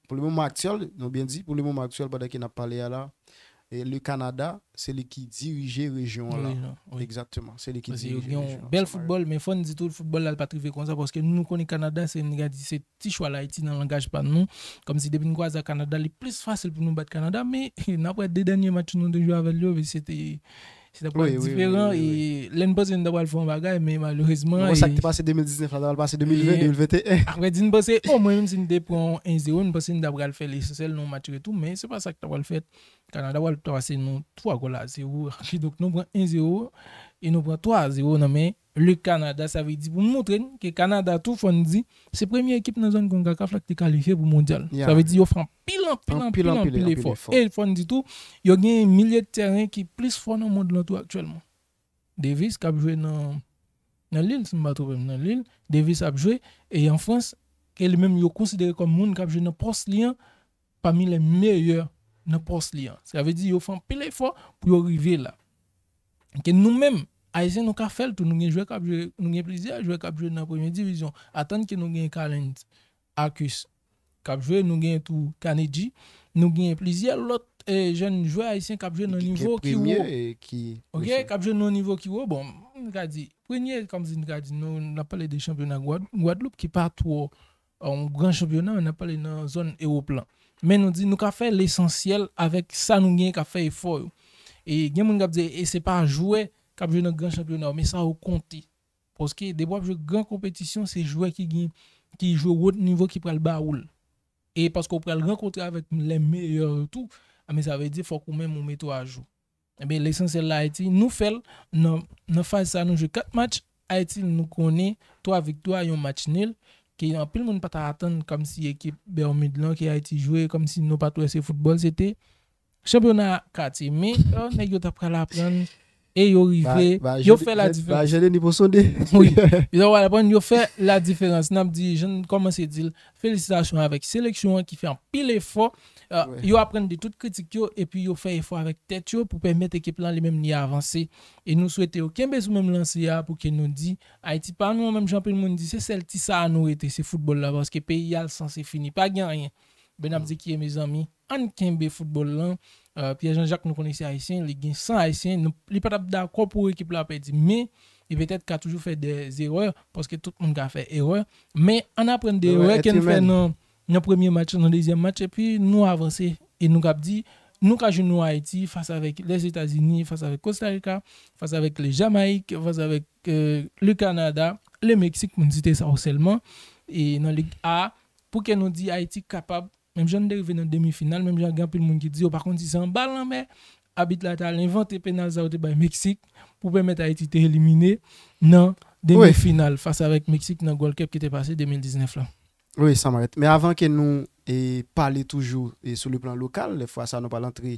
pou le moman aktyèl, nou byen di, pou le moman aktyèl, pandan ke n ap pale a la, e le Kanada, se li ki dirije rejyon an la. Egzakteman. Se li ki dirije rejyon an. Bèl foutbòl, men fò n di tou, foutbòl la, li pa t rive konsa, paske nou konnen Kanada, se, n ka di, se ti chwal Ayiti nan langaj pa nou. Kòmsi depi n kwaze ak Kanada, li plis fasil pou nou bat Kanada, men n ap wè de dènye match nou te jwe avè l yo, se te, se t ap pral diferan, e lè n panse n ta pral fè yon bagay, men malerezman. Nou wè sa k te pase de mil diznèf la, ta pral pase de mil ven, de mil venteyen. Apre di n panse, omwen menm si n te pran en zewo, n panse n ta pral fè lesansyèl nan yon match retou, men se pa sa k ta pral fèt. Kanada pral pase nou twa gòl a zewo. Kidonk, nou pran en zewo e nou pran twa a zewo nan men le Canada. Sa vle di, pou n montre n ke Kanada tou, fò n di, se premye ekip nan zòn konkakaf la ki te kalifye pou mondyal. Sa vle di, yo fè anpil, anpil, anpil, anpil efò. E fò n di tou, yo gen milye de tèren ki plis fò nan mond lan tou aktyèlman. Davis, k ap jwe nan, nan Lille, si m pa twonpe m, nan Lille, Davis ap jwe, e an Frans, ke li menm yo konsidere kòm moun k ap jwe nan pòs li an, pami lè meyè nan pòs li an. Sa vle di yo fè anpil efò pou yo rive la. Ke nou menm, Ayisyen, nou ka fè l tou. Nou gen jwè k ap jwe, nou gen plizyè jwè k ap jwe nan premye divizyon. Atann ke nou gen Callens Arcus k ap jwe, nou gen tou Kanedji, nou gen plizyè lòt eh, jèn jwè ayisyen k ap jwe nan nivo ki wo. Ok, k ap jwe nan nivo ki wo. Bon, m ka di, premye, kòmsi m ka di, nou, n ap pale de chanpyona Gwadloup, ki pa twò yon gran chanpyona, n ap pale nan zòn Ewòp lan. Men nou di, nou ka fè lesansyèl avèk sa nou gen k ap fè efò yo. E gen moun k ap di, e se pa jwè k ap jwe nan gran chanpyona yo, men sa yo konte. Paske depi w ap jwe gran konpetisyon, se jwè ki gen, ki jwe wo nivo ki pral ba ou l. E paske w pral rankontre avèk lè meyè yo tou, men sa vle di fòk ou menm ou mete w ajou. Ebyen, lesansyèl la Ayiti, nou fè l nan, nan faz sa, nou jwe kat match, Ayiti, nou konnen twa viktwa, yon match nil, ke anpil moun pa ta atann kòmsi ekip Bermud lan ke Ayiti jwe, kòmsi nou pa t wè se foutbòl, se te chanpyona katye. Men, oh, nèg yo t ap pral aprann, e yo rive, yo fè la diferans. Wi, yo t ap pral aprann, yo fè la diferans. N ap di, jan n kòmanse di l, felisitasyon avèk seleksyon an ki fè anpil efò. Yo aprann de tout kritik yo, epi yo fè efò avèk tèt yo pou pèmèt ekip lan li menm li avanse. E nou swete yo kenbe sou menm lanse a pou ke nou di, Ayiti pa nou an, menm jan anpil moun di, se sèl ti sa a nou rete, se foutbòl la, paske peyi a l sanse fini, pa gen anyen. Ben ap di ki e mezanmi, ann kenbe foutbòl lan. Pierre Jean-Jacques, nou konnen se ayisyen, li gen san ayisyen, li pa t ap dakò pou ekip la pèdi, men li petèt ka toujou fè de erè, paske tout moun ka fè erè, men ann aprann de erè ke n fè nan, nan premye match, nan dezyèm match, epi nou avanse, e nou k ap di, nou ka jwenn nou Ayiti fas avèk Lèzetazini, fas avèk Kosta Rika, fas avèk le Jamayik, fas avèk le Kanada, le Meksik, pou n site sa yo sèlman, e nan Lig A, pou ke nou di Ayiti kapab, menm jan n te rive nan demi final, menm jan gen anpil moun ki di yo pa konn si se anba lanmè abit la t al envante penal sa yo te bay Meksik pou pèmèt Ayiti te elimine nan demi final fas avèk Meksik nan Gold Cup ki te pase de mil diznèf la. Wi, Samarèt. Men avan ke nou e pale toujou e sou le plan lokal, lè fwa sa nou pral antre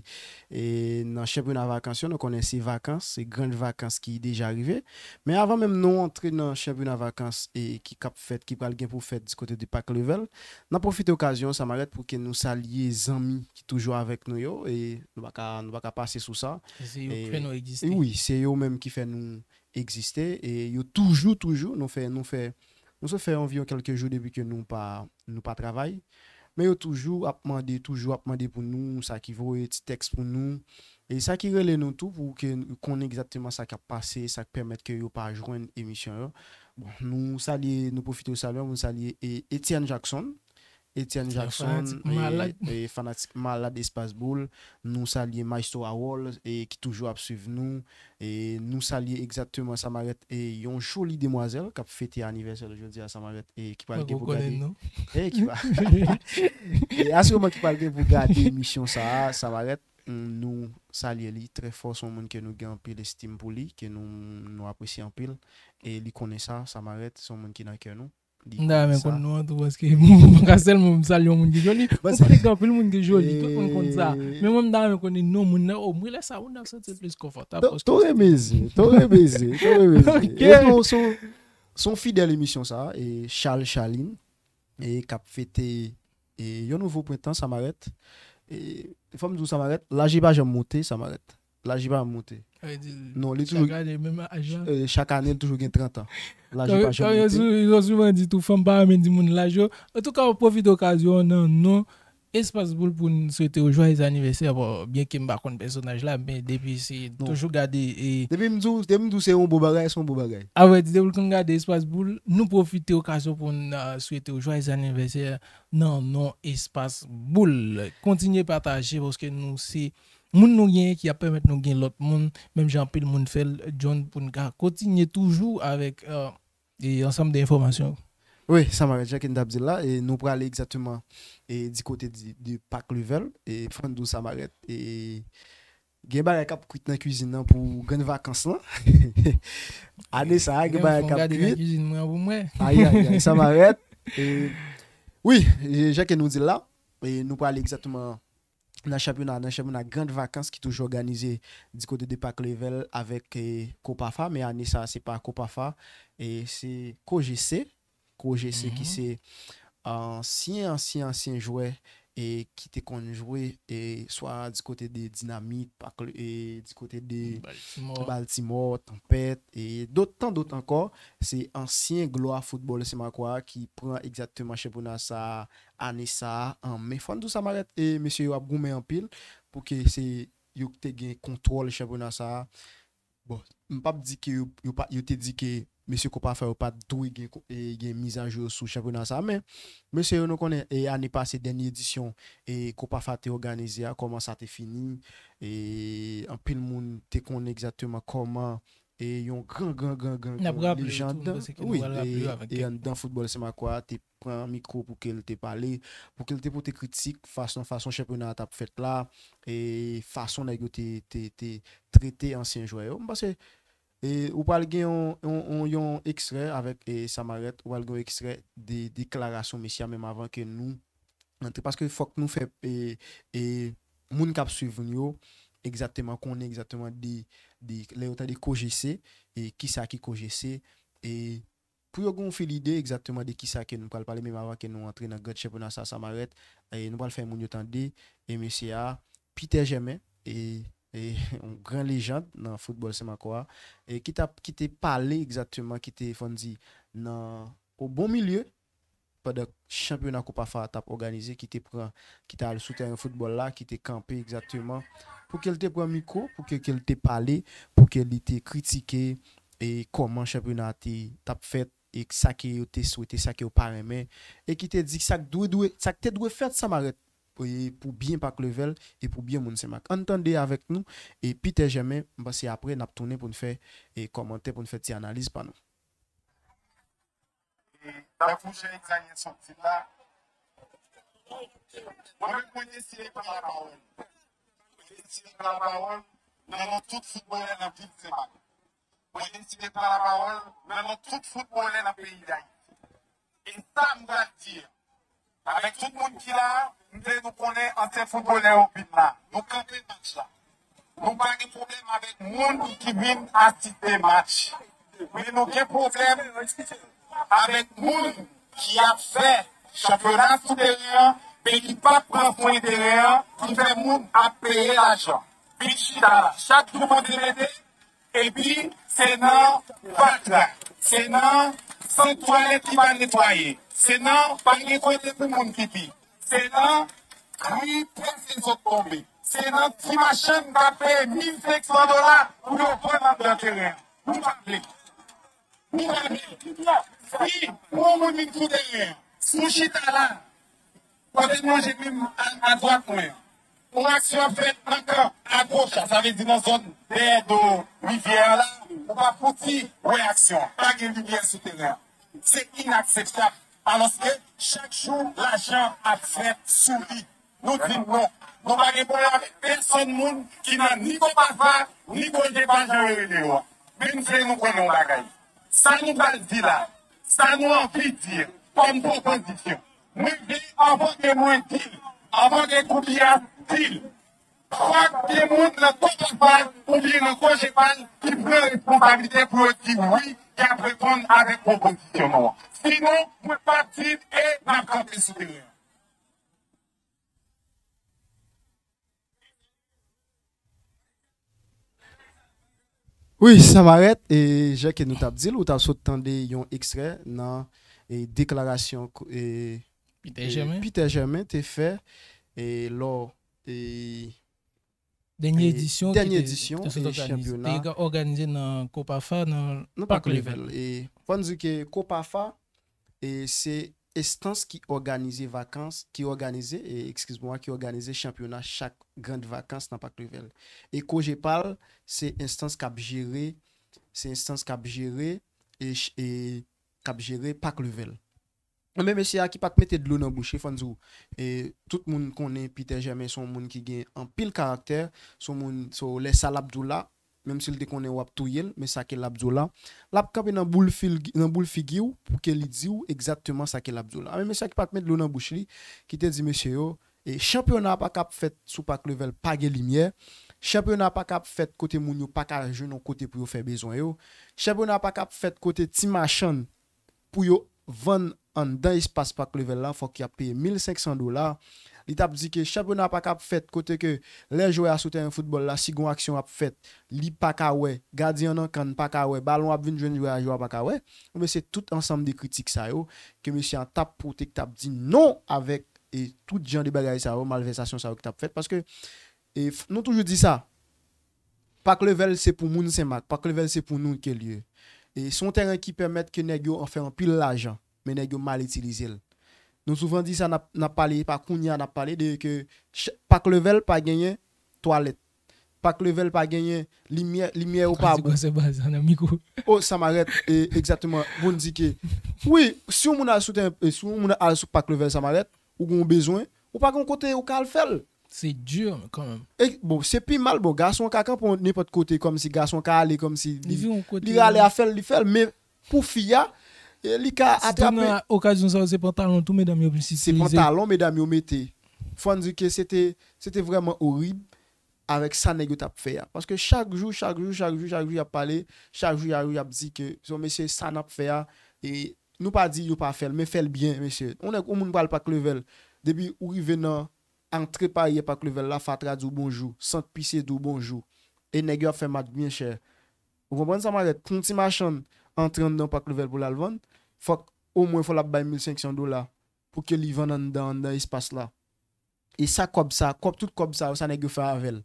e nan chanpyona vakans yo, nou konnen se vakans, se gran vakans ki deja rive. Men avan menm nou antre nan chanpyona vakans e ki k ap fèt, ki pral gen pou fèt di kote de Pak Level, n ap pwofite okazyon an, Samarèt, pou ke nou salye zanmi ki toujou avèk nou yo. E nou pa ka, nou pa ka pase sou sa. Se yo ki fè nou egziste. Wi, se yo menm ki fè nou egziste. E yo toujou, toujou, nou fè, nou fè, nou fè anviwon kèlke jou depi ke nou pa, nou pa travay. Men yo toujou ap mande, toujou ap mande pou nou, sa ki voye ti tèks pou nou. E sa ki rele nou tou pou ke nou konnen egzakteman sa k ap pase, sa k pèmèt ke yo pa jwenn emisyon yo. Bon, nou salye, nou pwofite salye, nou salye e Etienne Jackson. Etienne Jackson, fanatik malad, e, e fanatik malad Espas Boul. Nou salye Maestro Harold, e ki toujou ap swiv nou. E nou salye egzakteman Samarèt, e yon joli demwazèl k ap fete anivèsè l jodi a, Samarèt, e ki pral gen pou gade. E ki pa. E asirman ki pral gen pou gade emisyon sa a, Samarèt, nou salye li trè fò. Se yon moun ke nou gen anpil estim pou li, ke nou, nou apresye anpil. E li konnen sa, Samarèt, se yon moun ki nan kè nou. M ta renmen konn non an tou, paske m pa ka sèlman m salye yon moun ki joli. Ou konnen gen anpil moun ki joli, tout moun konn sa. Men mwen, m ta renmen konnen non moun nan. O, m wè lè sa moun nan santi l plis konfòtab. Tou remezi, tou remezi, tou remezi. Ok. E nou, se yon, se yon fidèl emisyon sa, e Charles Charline, e k ap fete e yon nouvo prentan, Samarèt. E fò m di w, Samarèt, laj li pa janm moute, Samarèt. Laj li pa janm moute. Non, li toujou, chak ane, menm aj la. E, chak ane, li toujou gen trant an. Laj li pa janm moute. Yo sou-, yo souvan di tou, fanm pa renmen di moun laj yo. Antouka, w ap pwofite okazyon an nan non Espas Boul pou n swete w jwayez anivèsè. Bon, byenke m pa konn pèsonaj la, men depi se toujou gade e. Depi m di w, depi m di w se yon bon bagay, se yon bon bagay. Avrèdi, depi l konn gade Espas Boul, nou pwofite okazyon pou n, a, swete w jwayez anivèsè nan non Espas Boul. Kontinye pataje paske nou se moun nou genyen ki ap pèmèt nou gen lòt moun, menm jan anpil moun fè l, John, pou n ka kontinye toujou avèk, e, e ansanm de enfòmasyon. Wi, Samarèt, jan ke n t ap di l la, e nou prale egzakteman e di kote di, di Pak Level, e fò n di w Samarèt, e gen bagay k ap kwit nan kwizin nan pou grann vakans lan. Ane sa a, gen bagay k ap kwit. Gade nan kwizin mwen pou mwen. Ay, ay, ay, Samarèt. E, wi, e jan ke nou di l la, e nou prale egzakteman nan chanpyona, nan chanpyona grann vakans ki toujou òganize di kote de Pak Level avèk e, Kopafa, men ane sa a, se pa Kopafa, e se Kojese. Kojese ki se ansyen, ansyen, ansyen jwè e ki te konn jwe e swa di kote de Dinamit, Pak Le- e di kote de Baltimore, Tanpèt e dot, tan dot ankò. Se ansyen glwa foutbòl Senmakwa a ki pran egzakteman chanpyona sa a ane sa a an men. Fò n di w Samarèt, e mesye yo ap goumen anpil pou ke se yo ki te gen kontwòl chanpyona sa a. Bon, m p ap di ke yo, yo, pa, yo te di ke mesye Kopafa yo pa t dwe gen, ko- e, gen mizajou sou chanpyona sa a, men mesye yo, nou konnen e ane pase, dènye edisyon e Kopafa te òganize a, kòman sa te fini, e anpil moun te konnen egzakteman kòman e yon gran, gran, gran, gran, gran lejand, wi, e anndan foutbòl Senmakwa a te pran mikwo pou ke l te pale, pou ke l te pote kritik fason, fason chanpyona a t ap fèt la, e fason nèg yo te, te, te trete ansyen jwè yo. M panse e, ou pral gen yon, yon, yon, yon ekstrè avèk e, Samarèt, ou pral gen yon ekstrè de deklarasyon mesye a menm avan ke nou antre. Paske fòk nou fè e, e, moun k ap swiv nou yo egzakteman konnen egzakteman de, de, lè yo tande Kojese, e kisa ki Kojese, e pou yo gen yon fil ide egzakteman de kisa ke nou pral pale, menm avan ke nou antre nan grann chanpyona sa, Samarèt, e nou pral fè moun yo tande, e mesye a, Peter Germain, e, e yon gran lejand nan foutbòl Senmakwa a, e ki t ap, ki te pale egzakteman, ki te, fò n di, nan, o bon milye, pandan chanpyona Kopafa a t ap òganize, ki te pran, ki te al sou tèren foutbòl la, ki te kanpe egzakteman, pou ke l te pran mikwo, pou ke, ke l te pale, pou ke li te kritike e kòman chanpyona a te, t ap fèt, e sa ke yo te swete, sa ke yo pa renmen, e ki te di sa k dwe, dwe, sa k te dwe fèt Samarèt, e pou byen Pak Level, e pou byen moun Senmak. Ann tande avèk nou, e Peter Germain, m panse apre n ap tounen pou n fè e kòmantè, pou n fè ti analiz pa nou. E tankou jan Exanyen sot di la, mwen menm mwen deside pran lapawòl. Mwen deside pran lapawòl nan non tout foutbolè nan vil Senmak. Mwen deside pran lapawòl nan non tout foutbolè nan peyi Dayiti. E sa m pral di a, avèk tout moun ki la a, m vle nou konnen ansyen foutbolè yo vin la. Nou kanpe match la. Nou pa gen pwoblèm avèk moun ki vin asiste match. Men nou gen pwoblèm avèk moun ki ap fè chanpyona sou teren an, men ki p ap pran swen teren an, ki fè moun ap peye lajan. Vin chita la. Chak jou konte rete, epi se nan fatra, se nan sant twalèt ki pa netwaye, se nan pa gen kote pou moun pipi, se nan kri pèse zòt tonbe, se nan ti machann k ap peye mil senk san dola pou yo vann anndan teren an. Nou pa vle. Nou pa vle. Si yon moun vin sou teren an, si w chita la, kote m lonje men m a, adwat mwen an, yon aksyon ap fèt nan kan agoch la, sa vle di nan zòn dèyè do rivyè a la, ou pa fouti wè aksyon an. Pa gen limyè sou teren an. Se inakseptab. Alòske chak jou, lajan ap fèt sou li. Nou di non. Nou pa gen pwoblèm avèk pèsonn moun ki nan ni Kopafa, ni Kojepa, jan yo rele yo a. Men m vle nou konnen yon bagay. Sa nou pral di la, sa nou anvi di kòm pwopozisyon, mwen vle anvan ke mwen di l, anvan ke Goupy a di l, fòk gen moun nan Kopafa oubyen nan Kojepa ki pran responsablite pou yo di wi, y ap reponn avèk pwopozisyon nou an. Sinon, mwen p ap di l e n ap kanpe sou teren an. Wi, Samarèt, e jan ke nou t ap di l, ou t ap sot tande yon ekstrè nan e, deklarasyon e, Peter e, Germain. Peter Germain te fè e, lò e, dènye e, edisyon ki dènye te, edisyon te sot e, òganize, chanpyona te òganize nan Kopafa, nan nan Pak Level. E fò n di ke Kopafa e se enstans ki òganize vakans, ki òganize, e, eskiz mwa, ki òganize chanpyona chak grann vakans nan Pak Level. E Kojepal, se enstans k ap jere, se enstans k ap jere, e, ch- e k ap jere Pak Level. Enben, mesye a ki pa t mete dlo nan bouch li, fò n di w, e, tout moun konnen Peter Germain se yon moun ki gen anpil karaktè, se yon moun, so, lè sa l ap di w la, menm si l te konnen w ap touye l, men sa ke l ap di w la, l ap kanpe nan boul fil-, nan boul figi w pou ke li di w egzakteman sa ke l ap di w la. Enben, mesye a ki pa t met dlo nan bouch li, ki te di mesye yo, e chanpyona a pa ka ap fèt sou Pak Level pa gen limyè. Chanpyona a pa ka ap fèt kote moun yo pa ka jwenn yon kote pou yo fè bezwen yo. Chanpyona a pa ka ap fèt kote ti machann pou yo vann anndan espas Pak Level la, fòk y ap peye mil senk san dola. Li t ap di ke chanpyona a pa ka ap fèt kote ke lè jwè a sou tèren foutbòl la, si gon aksyon ap fèt, li pa ka wè, gadyen an nan kan pa ka wè, balon ap vin jwenn jwè a, jwè a pa ka wè. Enben, se tout ansanm de kritik sa yo ke mesye a t ap pote, ki t ap di non avèk e tout jan de bagay sa yo, malvèsasyon sa yo ki t ap fèt. Paske, e, f-, nou toujou di sa, Pak Level se pou moun Senmak, Pak Level se pou nou ke l ye. E se yon tèren ki pèmèt ke nèg yo an fè anpil lajan, men nèg yo mal itilize l. Nou souvan di sa, n ap, n ap pale, pa kounye a n ap pale de ke ch-, Pak Level pa genyen twalèt. Pak Level pa genyen limyè, limyè yo pa bon. O, Samarèt, e, egzakteman, bon, di ke, wi, si yon moun al sou tèren, e, si yon moun al sou Pak Level Samarèt, ou gen yon bezwen, ou pa gen yon kote ou ka al fè l. Se di, men kanmenm. E, bon, se pi mal, bon, gason ka kanpe nenpòt kote, kòmsi gason ka ale, kòmsi li, li rale a fè l, li fè l, men pou fi a, e, li ka atrape. Sitou nan okazyon sa yo, se pantalon tou medam yo plis itilize. Se pantalon medam yo mete. Fò n di ke se te, se te vrèman orib avèk sa nèg yo t ap fè a. Paske chak jou, chak jou, chak jou, chak jou, y ap pale, chak jou, chak jou, y ap di ke, so, mesye, sa n ap fè a, e nou pa di yo pa fè l, men fè l byen, mesye. Yon nèg, yon moun pral Pak Level, depi ou rive nan antre paryè Pak Level la, fatra di w bonjou, sant pisye di w bonjou. E nèg yo ap fè match byen chè. Ou konprann sa, Marèt? Pou yon ti machann antre anndan Pak Level pou l al vann, fòk omwen fò l ap bay mil senk san dola pou ke li vann anndan, anndan espas la. E sa kòb sa, kòb, tout kòb sa yo, sa nèg yo fè avè l.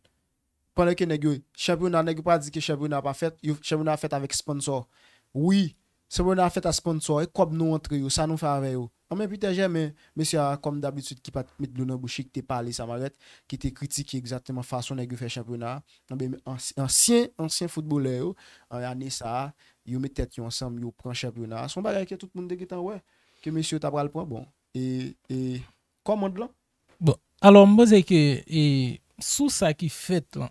Pandan ke nèg yo, chanpyona, nèg yo pa di ke chanpyona pa fèt, yo, chanpyona fèt avèk sponsò. Wi, chanpyona fèt a sponsò, e kòb nou antre yo, sa nou fè avè yo. Anben, Peter Germain, mesye a, kòm dabitid, ki pa t met dlo nan bouch li, ki te pale Samarèt, ki te kritike egzakteman fason nèg yo fè chanpyona a. Anben, ans-, ansyen, ansyen foutbolè yo, an ane sa a, yo met tèt yo ansanm, yo pran chanpyona a. Se yon bagay ke tout moun te gentan wè, ke mesye yo ta pral pran, bon. E, e, kòmand lan. Bon, alò, m panse ke, e, sou sa ki fèt lan,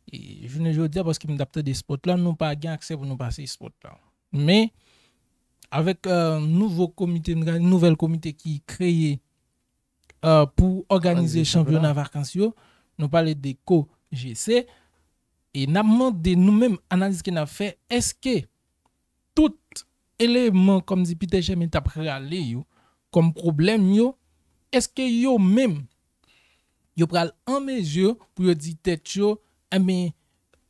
e, jounen jodi a, paske m t ap tande spòt la, nou pa gen aksè pou nou pase spòt la. Men, avèk, e, nouvo komite, nouvèl komite ki kreye, e, pou òganize chanpyona vakans yo, nou pale de COJC, e n ap mande nou menm, analiz ke n ap fè, èske tout eleman, kòm di Peter Germain, t ap rale yo kòm pwoblèm yo, èske yo menm, yo pral an mezi pou yo di tèt yo, enben,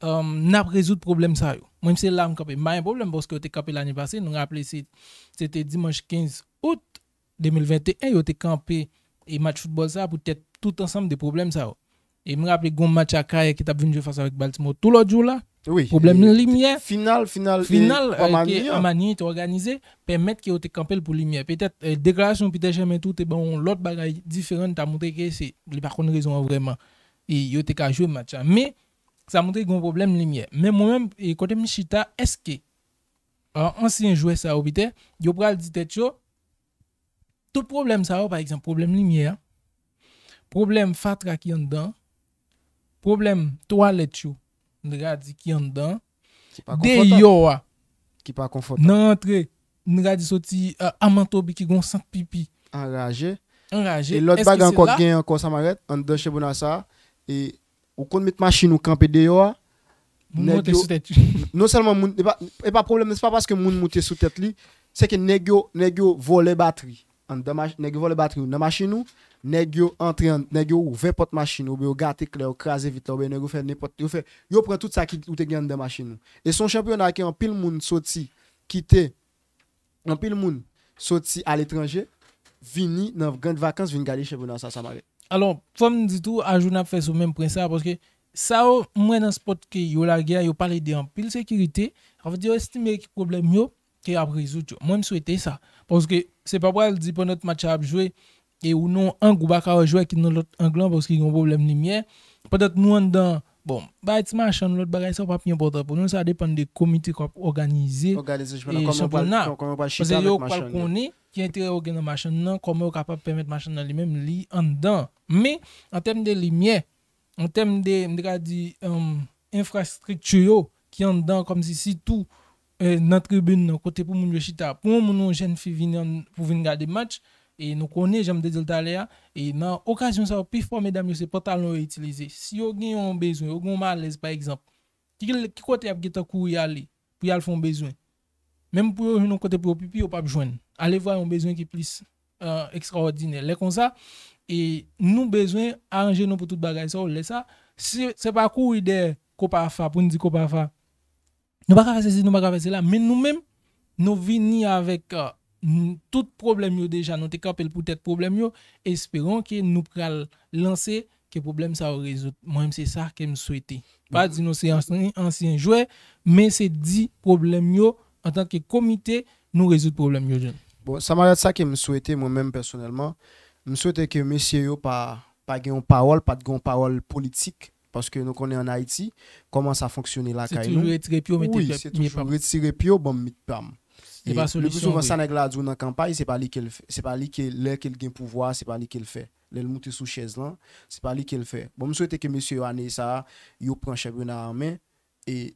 e, n ap rezoud pwoblèm sa yo? Mwen, se la m kanpe. M pa gen pwoblèm, paske yo te kanpe lane pase, nou raple se, se te dimanch kenz out de mil venteyen, yo te kanpe e match foutbòl sa poutèt tout ansanm de pwoblèm sa yo. E m raple gon match Akayè ki t ap vin jwe fas avèk Baltimore tou lòt jou la. Wi, pwoblèm limyè. Final, final, final, e, ke Amani te òganize, pèmèt ke yo te kanpe l pou limyè. Petèt, e, deklarasyon Peter Germain tou te ban yon lòt bagay diferan, ta montre ke se, li pa konn rezon an vrèman. E yo te ka jwe match la. Men, sa montre gen yon pwoblèm limyè. Men mwen menm, e, kote m chita, èske, e, ansyen jwè sa yo, Peter, yo pral di tèt yo, tout pwoblèm sa yo, pa egzanp, pwoblèm limyè a, pwoblèm fatra ki anndan, pwoblèm twalèt yo, n te ka di ki anndan, deyò a, ki pa konfòtab, nan rantre, n te ka di soti, e, Amantobi ki gon sant pipi. Anraje. Anraje. E lòt bagay ankò, gen ankò Samarèt, anndan chanpyona sa, e ou konn met machin ou kanpe deyò a, moun monte sou tèt yo. Non sèlman moun, e pa, e pa pwoblèm, se pa paske moun monte sou tèt li, se ke nèg yo, nèg yo vòlè batri. Anndan mach-, nèg yo vòlè batri yo nan machin ou, nèg yo antre an, nèg yo ouvè pòt machin ou, oubyen yo gate klè, yo kraze vit la, oubyen nèg yo fè nenpòt, yo fè, yo pran tout sa ki, ou te gen anndan machin ou. E se yon chanpyona ke anpil moun soti, kite, anpil moun soti aletranje, vini nan gran vakans, vin gade chanpyona sa, Samarèt. Alò, fò m di tou, ajoute n ap fè sou menm pwen sa, paske sa yo, m wè nan spòt ke yo lage a, yo pale de anpil sekirite, sa vle di yo estime ki pwoblèm yo, ke y ap rezoud yo. Mwen, m swete sa. Paske se pa pral di pandan match la ap jwe, e ou nan yon ang, ou pa ka wè jwè ki nan lòt ang lan paske gen yon pwoblèm limyè. Pandan nou anndan, bon, bay ti machann, lòt bagay sa yo p ap enpòtan pou nou. Sa depann de komite k ap òganize, e, chanpyona. Paske yo pral konnen ki enterè yo gen nan machann nan, kòman yo kapab pèmèt machann nan li menm li anndan. Men, an tèm de limyè, an tèm de, m te ka di, um, enfrastrikti yo ki anndan, kòmsi sitou, eh, nan tribin nan, kote pou moun yo chita. Pou yon moun, yon jèn fi vini an, pou vin gade match, e nou konnen, jan m te di l talè a, e nan okazyon sa yo, pifò medam yo, se pantalon yo itilize. Si yo gen yon bezwen, yo gen yon malèz, pa egzanp, ki, ki kote y ap gentan kouri ale pou y al fè yon bezwen? Menm pou yo jwenn yon kote pou yo pipi, yo p ap jwenn. Ale vwa yon bezwen ki plis, eh, ekstraòdinè. Lè konsa, e nou bezwen aranje nou pou tout bagay sa yo. Lè sa, se, se pa kouri dèyè Kopafa, pou n di Kopafa, nou pa ka fè sesi, nou pa ka fè sela, men nou menm, nou vini avèk, eh, n-, tout pwoblèm yo deja, nou te kanpe l pou tèt pwoblèm yo, esperon ke nou pral lanse, ke pwoblèm sa yo rezoud. Mwen menm, se sa ke m swete. Pa di nou se ansyen, ansyen jwè, men se di pwoblèm yo, antanke komite, nou rezoud pwoblèm yo, John. Bon, Samarèt, sa ke m swete, mwen menm pèsonèlman, m swete ke mesye yo pa, pa gen yon pawòl, pa t gen yon pawòl politik, paske nou konnen ann Ayiti, kòman sa fonksyone lakay nou. Se toujou retire pye w, mete pye pa m. Wi, se toujou retire pye w, ban m met pa m. E le pli souvan, sa nèg la di w nan kanpay, se pa li ke l fè. Se pa li ke, lè ke l gen pouvwa, se pa li ke l fè. Lè l moute sou chèz lan, se pa li ke l fè. Bon, m swete ke mesye yo ane sa a, yo pran chanpyona an men, e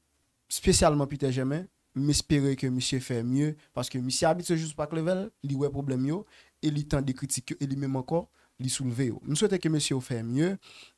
espesyalman Peter Germain, m espere ke misye fè mye, paske misye abitye jwe sou Parc Level, li wè pwoblèm yo, e li tande kritik yo, e li menm ankò, li soulve yo. M swete ke mesye yo fè mye,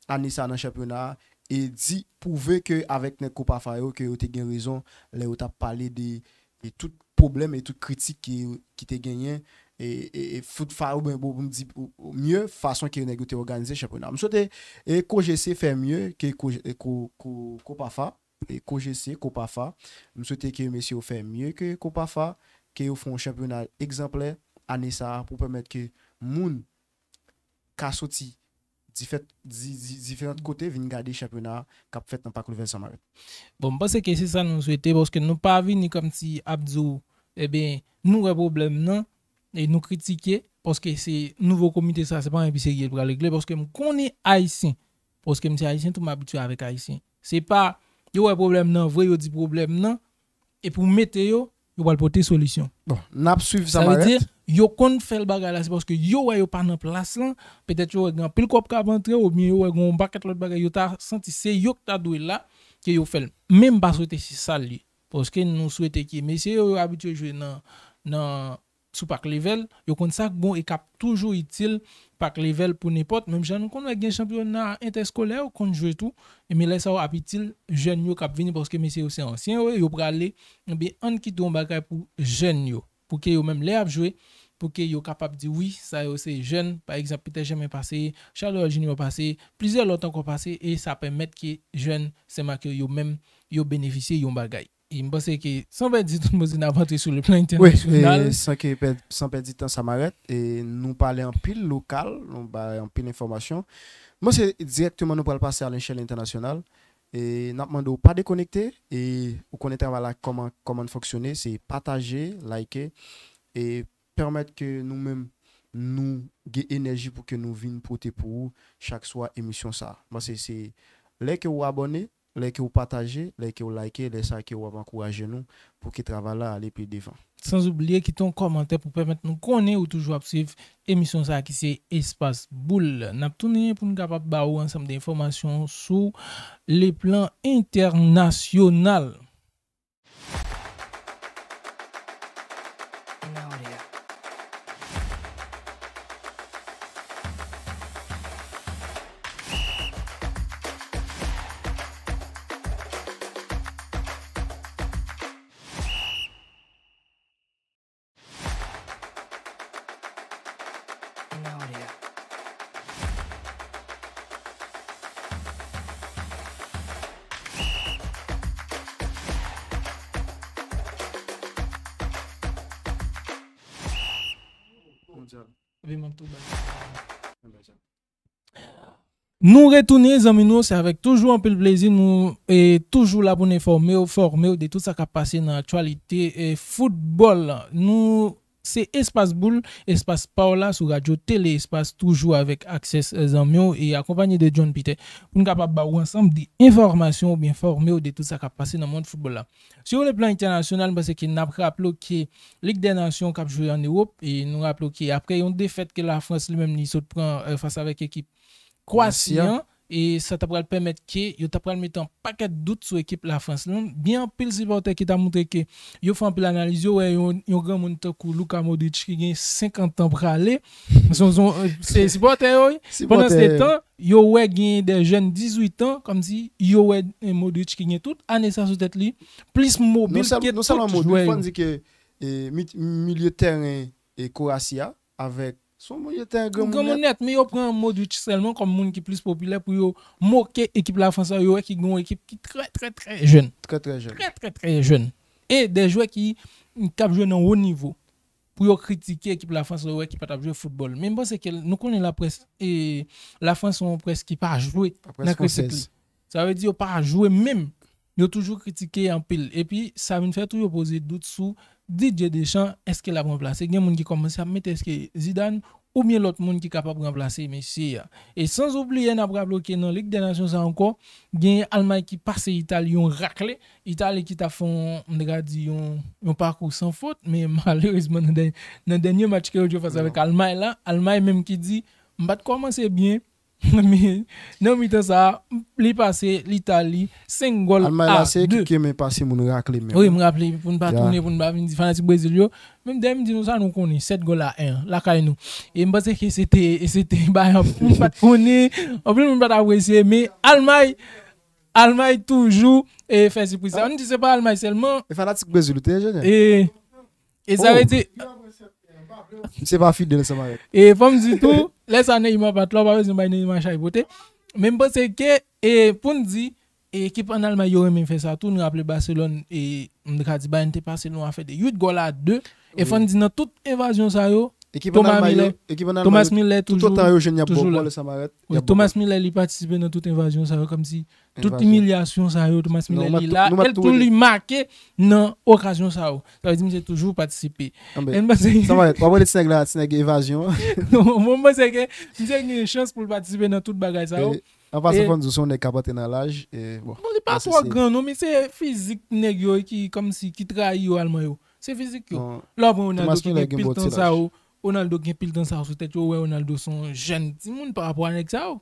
ane sa a nan chanpyona a, e di, pwouve ke avèk nèg Kopafa yo, ke yo te gen rezon, lè yo t ap pale de, de tout pwoblèm e tout kritik ki, ki te genyen, e, e, e fout fa oubyen bon, pou m di, ou, ou, mye fason ke nèg yo te òganize chanpyona. M swete, e, Kojese fè mye ke Ko-, e, Ko-, Ko-, Kopafa, e, Kojese, Kopafa. M swete ke mesye yo fè mye ke Kopafa, ke yo fè yon chanpyona egzanplè ane sa a pou pèmèt ke moun ka soti difèt-, di-, di-, diferan kote vin gade chanpyona k ap fèt nan Parc Level Samarèt. Bon, m panse ke se sa nou swete, paske nou pa vini kòmsi ap di w, ebyen, nou wè pwoblèm nan, e nou kritike, paske se nouvo komite sa, se pa yon epi serye l pral regle, paske m konnen Ayisyen, paske m se Ayisyen tou, m abitye avèk Ayisyen. Se pa, yo wè pwoblèm nan vre, yo di pwoblèm nan, epi w mete yo, yo pral pote solisyon. Bon, n ap swiv sa, Samarèt. Sa vle di, yo konn fè l bagay la, se paske yo wè yo pa nan plas lan, petèt yo wè gen anpil kòb k ap antre, oubyen yo wè gen yon pakèt lòt bagay, yo ta santi se yo k ta dwe la, ke yo fè l. Men m pa swete se sa l ye. Paske nou swete ke mesye yo, yo abitye jwe nan, nan, sou Parc Level, yo konn sa k bon e k ap toujou itil Parc Level pou nenpòt, menm jan nou konn wè gen chanpyona entèskolè yo konn jwe tou, e men lè sa yo ap itil jèn yo k ap vini, paske mesye yo se ansyen yo, yo prale, ebyen, ann kite yon bagay pou jèn yo, pou ke yo menm lè y ap jwe, pou ke yo kapab di wi, sa yo se jèn, pa egzanp, Peter Germain pase, Charles Junior pase, plizyè lòt ankò pase, e sa pèmèt ke jèn Senmak yo, yo menm, yo benefisye yon bagay. E m panse ke, san pèdi tan, m panse n ap antre sou le plan entènasyonal. Wi, e san ke pè-, san pèdi tan, Samarèt, e nou pale anpil lokal, nou bay anpil enfòmasyon. M panse dirèkteman nou pral pase a lechèl entènasyonal. E n ap mande w pa dekonekte, e ou konnen travay la kòman, kòman l fonksyone, se pataje, like, e pèmèt ke nou menm, nou gen enèji pou ke nou vin pote pou ou chak swa emisyon sa a. M panse se lè ke w abòne, lè ke w pataje, lè ke w like, lè sa ke w ap ankouraje nou pou ke travay la ale pi devan. San oubliye kite yon kòmantè pou pèmèt nou konnen ou toujou ap swiv emisyon sa a ki se Espas Boul. N ap tounen pou n kapab ba ou ansanm de enfòmasyon sou le plan entènasyonal. Mondyal. Epi m ap tou bay. Mwen bay sa. Nou retounen, zanmi nou, se avèk toujou anpil plezi nou e toujou la pou n enfòme w, fòme w de tout sa k ap pase nan aktyalite e foutbòl. Nou Se Espas Boul, espas pa w la sou radyo Tele Espas, toujou avèk Access, eh, zanmi w, e akonpanye de John Peter, pou n kapab ba w ansanm de enfòmasyon oubyen enfòme w de tout sa k ap pase nan mond foutbòl la. Sur le plan entènasyonal, m panse ke n ap raple w ke Lig dè Nasyon k ap jwe ann Ewòp, e nou raple w ke apre yon defèt ke Lafrans li menm li sot pran, eh, fas avèk ekip Kwasi an, e sa ta pral pèmèt ke yo ta pral mete yon pakèt dout sou ekip Lafrans lan. Gen anpil sipòtè ki ta montre ke yo fè anpil analiz, yo wè yon, yon granmoun tankou Luka Modric ki gen senkant an prale. Se, se, se sipòtè yo, wi. Pandan se tan, yo wè gen de jèn dizuit an, kòmsi yo wè, eh, Modric ki gen tout ane sa sou tèt li, plis mobil ke tout jwè yo. Non sèlman Modric, fò n di ke, eh, mit-, milye tèren e Kwasi a, avèk, se yon milye tèren granmoun nèt, men yo pran Modric sèlman kòm moun ki plis popilè pou yo moke ekip Lafrans la, yo wè ki gen yon ekip ki trè, trè, trè jèn. Trè, trè jèn. Trè, trè, trè jèn. E de jwè ki, k ap jwe nan wo nivo. Pou yo kritike ekip Lafrans la, yo wè ki pa t ap jwe foutbòl. Men m panse ke nou konnen laprès, e, Lafrans se yon près ki pa jwe nan kritik li. Sa vle di yo pa jwe menm. Yo toujou kritike anpil. Epi, sa vin fè tou yo poze dout sou Didier Deschamps, èske l ap ranplase? Gen moun ki kòmanse ap mete èske Zidane oubyen lòt moun ki kapab ranplase mesye a. E san oubliye, n ap raple w ke nan Lig dè Nasyon sa ankò, gen Almay ki pase Itali yon rakle. Itali ki t ap fè yon, m ta ka di yon, yon pakou san fot, men malerezman, nan dè-, nan dènye match ke yo jwe fas avèk Almay la, Almay menm ki di, m pa t kòmanse byen, men nan mitan sa a, li pase Litali senk gòl a de. Almay la se ekip ki renmen pase moun rakle menm. Wi, m raple, pou n pa tounen, pou n pa vin di fanatik Brezil yo. Menm dèyè m di nou sa, nou konnen, sèt gòl a en, lakay nou. E m panse ke se te, e se te bagay moun pa t konnen, anpil moun pa t apresye, men Almay, Almay toujou, e, fè sipriz sa. Ann di se pa Almay sèlman. E fanatik Brezil ou te, enjenyè? E, e sa vle di, misye pa fidèl ansanm avèk. E fò m di tou, lè sa Neymar pa t la, ou pa bezwen bay Neymar chay pote. Men m panse ke, e, pou n di, e, ekip ann Almay yo renmen fè sa tou. Nou raple Barcelone, e, m ka di Bayern te pase l yon afè de uit gòl a de. E fò n di nan tout envazyon sa yo, Thomas Müller, Thomas Müller toujou, toujou la. Wi, Thomas Müller li patisipe nan tout envazyon sa yo, kòmsi tout imilyasyon sa yo, Thomas Müller li la, e l tou li make nan okazyon sa yo. Sa vle di misye toujou patisipe. Sa va, w ap rele ti nèg la, ti nèg evazyon. Non, mwen, m panse ke misye gen chans pou l patisipe nan tout bagay sa yo. An pasan, fò n di w se yon nèg k ap antre nan laj, e, bon. Bon, li pa twò gran non, men se fizik nèg yo ki, kòmsi, ki trayi yo, Alman yo. Se fizik yo. Lè w pran Ronaldo ki gen pil tan sa yo, Ronaldo gen pil tan sa yo sou tèt yo, ou wè Ronaldo se yon jèn timoun pa rapò a nèg sa yo.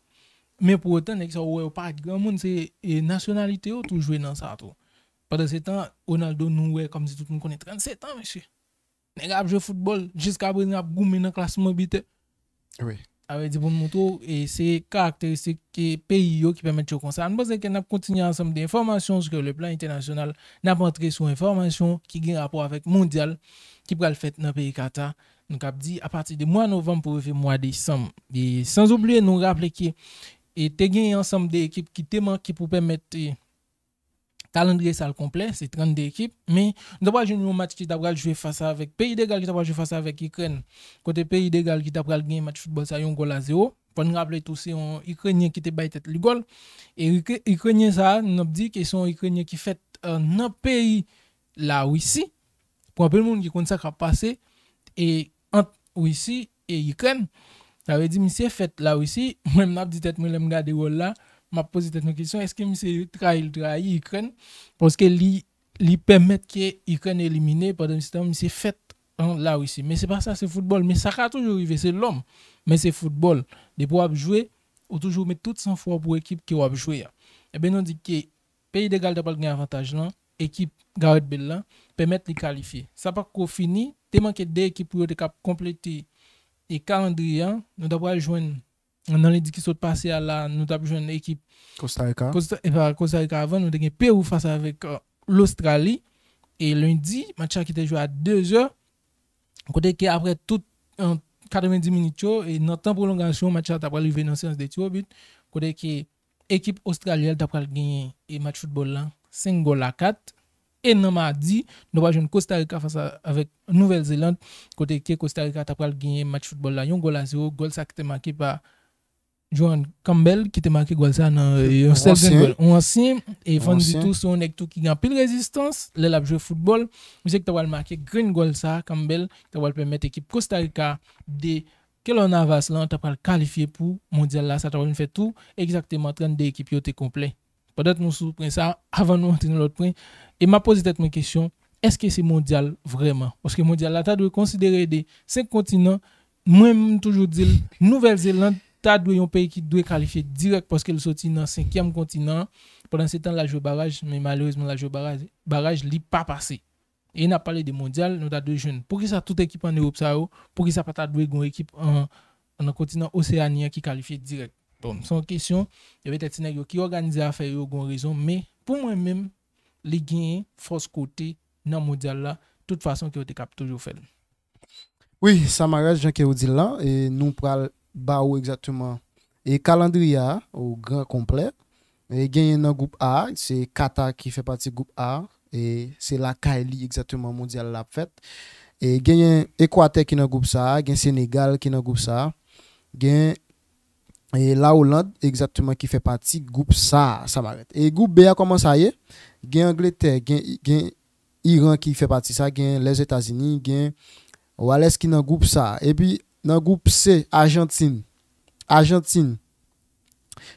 Men pou otan, nèg sa yo, ou wè yo pa granmoun, se, e, nasyonalite yo tou jwe nan sa tou. Pandan se tan, Ronaldo, nou wè kòmsi tout moun konnen, trannsetan, mesye. Nèg ap jwe foutbòl, jiska prezan ap goumen nan klasman bitè. Wi. Sa vle di pou n montre w, e se karakteristik ke peyi yo ki pèmèt yo konsa. N panse ke n ap kontinye ansanm de enfòmasyon sou le plan entènasyonal. N ap antre sou enfòmasyon ki gen rapò avèk mondyal ki pral fèt nan peyi Kata. Nou kab di apati de mwa novanm pou rive mwa desanm. E san oubliye, nou raple ke, e te gen ansanm de ekip ki te manke pou pèmèt, e, kalandriye sa l konplè, se trannde ekip, men nou ta pral jwenn yon match ki ta pral jwe fas avèk Peyi de Gal, ki ta pral jwe fas avèk Ikrèn. Kote Peyi de Gal ki ta pral genyen match foutbòl sa yon gòl a zewo. Fò n raple tou, se yon Ikrenyen ki te bay tèt li gòl. E Ikre-, Ikrenyen sa, n ap di ke se yon Ikrenyen ki fèt, e, nan peyi Larisi. Pou anpil moun ki konn sa k ap pase, e ant Risi e Ikrèn. Sa vle di, misye fèt Larisi, mwen menm, m ap di tèt mwen, lè m gade wòl la, m ap poze tèt mwen kesyon, èske misye trayi l trayi Ikrèn? Paske li, li pèmèt ke Ikrèn elimine, pandan se tan, misye fèt an Larisi. Men se pa sa, se foutbòl. Men sa ka toujou rive, se lòm. Men se foutbòl. Depi w ap jwe, ou toujou met tout sanfwa w pou ekip ke w ap jwe a. Ebyen, nou di ke Peyi de Gal ta pral gen avantaj lan, ekip Gareth Bale lan, pèmèt li kalifye. Sa pa ko fini, te manke de ekip pou yo te kab konplete e kalandriye an. Nou ta pral jwenn nan lendi ki sot pase a la, nou t ap jwenn ekip Costa Rica. Costa, e pa Costa Rica avan, nou te gen Pewou fas avèk, e, Lostrali. E lendi, match la ki te jwe a de zè, kote ke apre tout, e, katrevendi minit yo, e nan tan pwolongasyon, match la ta pral rive nan seyans de tiro bit, kote ke ekip ostralyèn ta pral genyen e match foutbòl la senk gòl a kat. E nan madi, nou pral jwenn Kosta Rika fas a, avèk Nouvèl Zeland, kote ke Kosta Rika ta pral genyen match foutbòl la yon gòl a zewo, gòl sa ki te make pa Johan Campbell ki te make gòl sa nan yon sèl grenn gòl. Yon ansyen, e fò n di tou, se yon nèg tou ki gen anpil rezistans lè l ap jwe foutbòl. Misye ki ta pral make grenn gòl sa, Campbell, ki ta pral pèmèt ekip Costa Rica de Keylor Navas lan ta pral kalifye pou mondyal la. Sa ta pral vin fè tou egzakteman trannde ekip yo te konplè. Pandan nou sou pwen sa, avan nou antre nan lòt pwen, e m ap poze tèt mwen kesyon, èske se mondyal vrèman? Paske mondyal la ta dwe konsidere de senk kontinan, mwen m toujou di l, Nouvèl Zeland ta dwe yon peyi ki dwe kalifye dirèk paske l soti nan senkyèm kontinan an. Pandan se tan, l al jwe baraj, men malerezman, l al jwe baraj, baraj li pa pase. E n ap pale de mondyal, nou ta dwe jwenn poukisa tout ekip ann Ewòp sa yo, poukisa pa ta dwe gen yon ekip an, nan kontinan Oseyani an ki kalifye dirèk. Bon, se yon kesyon, e petèt ti nèg yo ki òganize afè yo gen yon rezon, men pou mwen menm, li genyen fòs kote nan mondyal la, tout fason ke yo te kab toujou fè l. Wi, Samarès, jan ke ou di l lan, e nou pral ba ou egzakteman e kalandriye a o gran konplè. E genyen nan gwoup A, se Kata ki fè pati gwoup A, e se lakay li egzakteman mondyal la ap fèt. E genyen Ekwatè ki nan gwoup sa a, gen Senegal ki nan gwoup sa a, gen e Lawoland egzakteman ki fè pati gwoup sa a, Samarès. E gwoup B a kòman sa ye? Gen Angletè, gen, gen Iran ki fè pati sa, gen Lèzetazini, gen Wales ki nan gwoup sa a. Epi nan gwoup C, Ajantin. Ajantin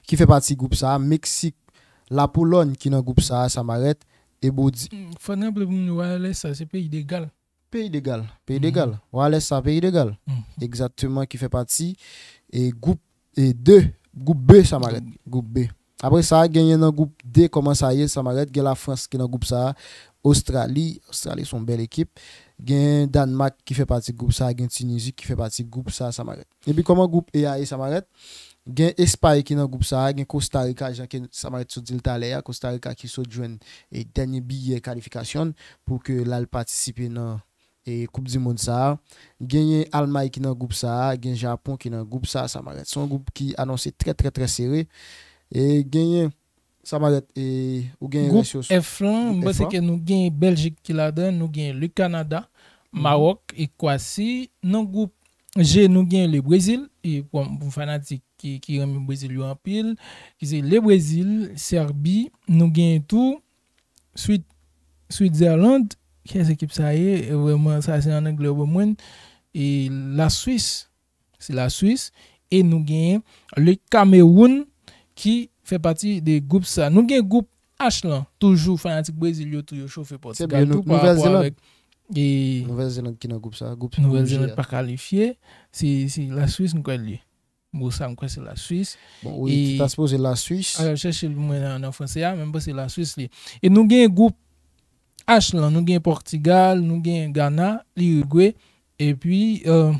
ki fè pati gwoup sa a, Meksik, Lapolòn ki nan gwoup sa a, Samarès, e Bodi. Hmm, fò n raple pou moun yo, Wales sa, se peyi de Gal. Peyi de Gal, peyi de Gal. Wales sa, peyi de Gal. Egzakteman, ki fè pati e gwoup e de, gwoup B, Samarès. Gwoup B. Apre sa, genyen nan gwoup D, kòman sa ye, Samarès, gen Lafrans ki nan gwoup sa a, Ostrali, Ostrali se yon bèl ekip, gen Dànmak ki fè pati gwoup sa a, gen Tinizi ki fè pati gwoup sa a, Samarès. Epi kòman gwoup E a ye, Samarès? Gen Espay ki nan gwoup sa a, gen Kosta Rika, jan ke Samarès sot di l talè a, Kosta Rika ki sot jwenn e dènye biyè kalifikasyon l pou ke l al patisipe nan e koup di mond sa a. Genyen Almay ki nan gwoup sa a, gen Japon ki nan gwoup sa a, Samarès. Se yon gwoup ki anonse trè, trè, trè sere. E genyen, Samarès, e ou genyen rès yo sou gwoup F lan? Gwoup F lan, m panse ke nou genyen Bèljik ki ladan, nou genyen le Kanada, Mawòk e Kwasi. Nan gwoup G, nou genyen le Brezil, e pou, pou fanatik ki, ki renmen Brezil yo anpil, ki se le Brezil, Sèbi, nou genyen tou Swit-, Switzerland, kiyès ekip sa ye? E vrèman, sa se an anglè ou ban mwen. E Laswis, se Laswis. E nou genyen le Cameroun ki fè pati de gwoup sa. Nou gen gwoup H lan, toujou fanatik Brezil yo tou yo chofe Pòtigal tou pa rapò avèk e Nouvèl Zeland ki nan gwoup sa, gwoup Nouvèl Zeland pa kalifye. Se, se Laswis m kwè l ye. Bon, sa m kwè se Laswis. Bon, wi, e ki ta sipoze Laswis. Al chèche l pou mwen nan, nan franse a, men m panse Laswis li. E nou gen gwoup H lan, nou gen Pòtigal, nou gen Gana, Irigwe, epi euh,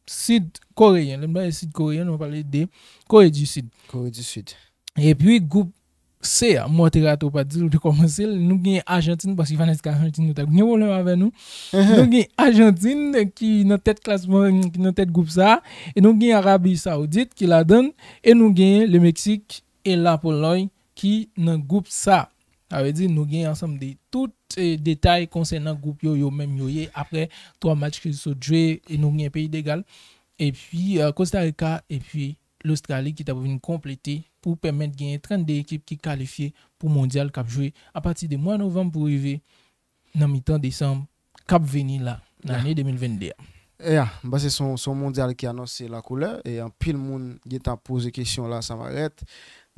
Sid Koreyen. Lè m pale Sid Koreyen, nou pale de Kore di Sid. Kore di Sid. Epi gwoup C a, m wè w te rate w pa t di l, ou te kòmanse l. Nou gen Ajantin, paske fanatik Ajantin yo t ap gen pwoblèm avè nou. Nou gen Ajantin ki nan tèt klasman, ki nan tèt gwoup sa a. E nou gen Arabi Saoudit ki ladan l. E nou gen le Meksik e Lapolòy ki nan gwoup sa a. Sa vle di nou gen ansanm de tout e, detay konsènan gwoup yo, yo menm yo ye. Apre twa match ki sot jwe, e nou gen peyi de Gal. Epi e, Kosta Rika, epi Lostrali ki t ap vin konplete pou pèmèt genyen trannde ekip ki kalifye pou mondyal k ap jwe apati de mwa novanm pou rive nan mitan desanm k ap vini la, nan ane de mil vennde a. Ya, m panse se yon, se yon mondyal ki anonse la koulè, e anpil moun gentan ap poze kesyon la, Samarès.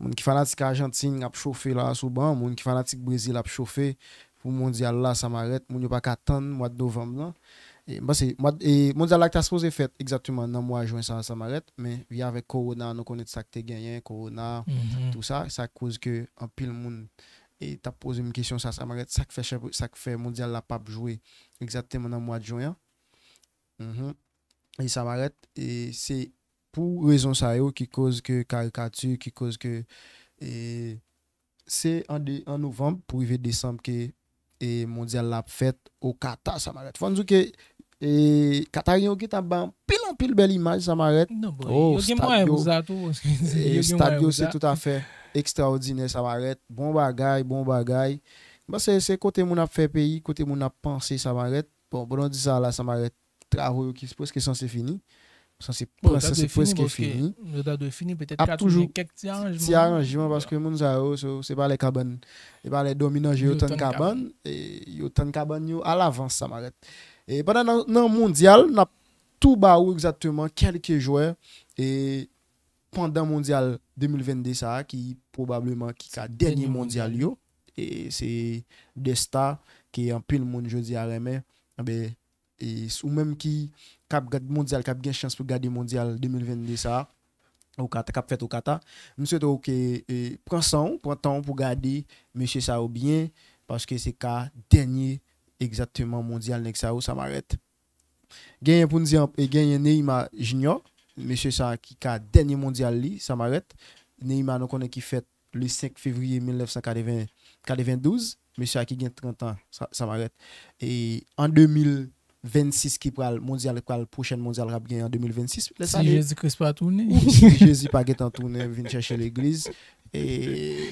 Moun ki fanatik Ajantin ap chofe la sou ban, moun ki fanatik Brezil ap chofe pou mondyal la, Samarès, moun yo pa ka tann mwa novanm lan. E, m panse, mwa, e, mondyal la ki ta sipoze fèt egzakteman nan mwa jen sa, Samarès, men via avèk kowona, nou konnen sa k te genyen, kowona, tou sa, sa koz ke anpil moun e, t ap poze m kesyon sa, Samarès, sa k fè, sa k fè mondyal la p ap jwe egzakteman nan mwa jen an. E Samarès, e, se pou rezon sa yo ki koz ke karikati, ki koz ke, e, se an de, an novanm pou rive desanm ke, e, mondyal la ap fèt o Kata, Samarès. Fò n di w ke, e, Kataryen yo gentan bay anpil, anpil bèl imaj, Samarès. Non, bon, yo gen mwayen pou sa tou, paske yo gen mwayen pou sa. Stad yo se toutafè ekstraòdinè, Samarès. Bon bagay, bon bagay. M panse se kote moun ap fè peyi, kote moun ap panse, Samarès. Bon, pandan w di sa la, Samarès, travo yo ki prèske sanse fini. sanse, sanse preske fini. Yo ta dwe fini, petèt ka toujou gen kèk ti aranjman. Ti aranjman, paske moun sa yo, se pa lè kabann, se pa lè dòmi nan je yo tann kabann, e yo tann kabann yo alavans, Samarèt. E pandan nan, nan mondyal, n ap tou ba ou egzakteman kèlke jwè, e pandan mondyal de mil venn de sa a, ki pwobableman ki ka dènye mondyal yo, e se de sta ke anpil moun jodi a renmen, enben, e ou menm ki k ap gad mondyal, k ap gen chans pou gade mondyal de mil venn de sa a, ou Kata, k ap fèt o Kata, m swete w ke, e, pran san w, pran tan w pou gade mesye sa yo byen, paske se ka dènye egzakteman mondyal nèg sa yo, Samarèt. Genyen pou n di, e, genyen Neymar Junior, mesye sa ki ka dènye mondyal li, Samarèt. Neymar, nou konnen ki fèt le senk fevriye mil nèf san katreven, katrevendouz. Mesye a ki gen trant an, Sa-, Samarèt. E an de mil vennsis ki pral, mondyal, pral, pwochèn mondyal k ap gen an de mil vennsis. Lè sa, si Jezi Kris pa tounen. Wi, si Jezi pa gentan tounen, vin chèche legliz. E,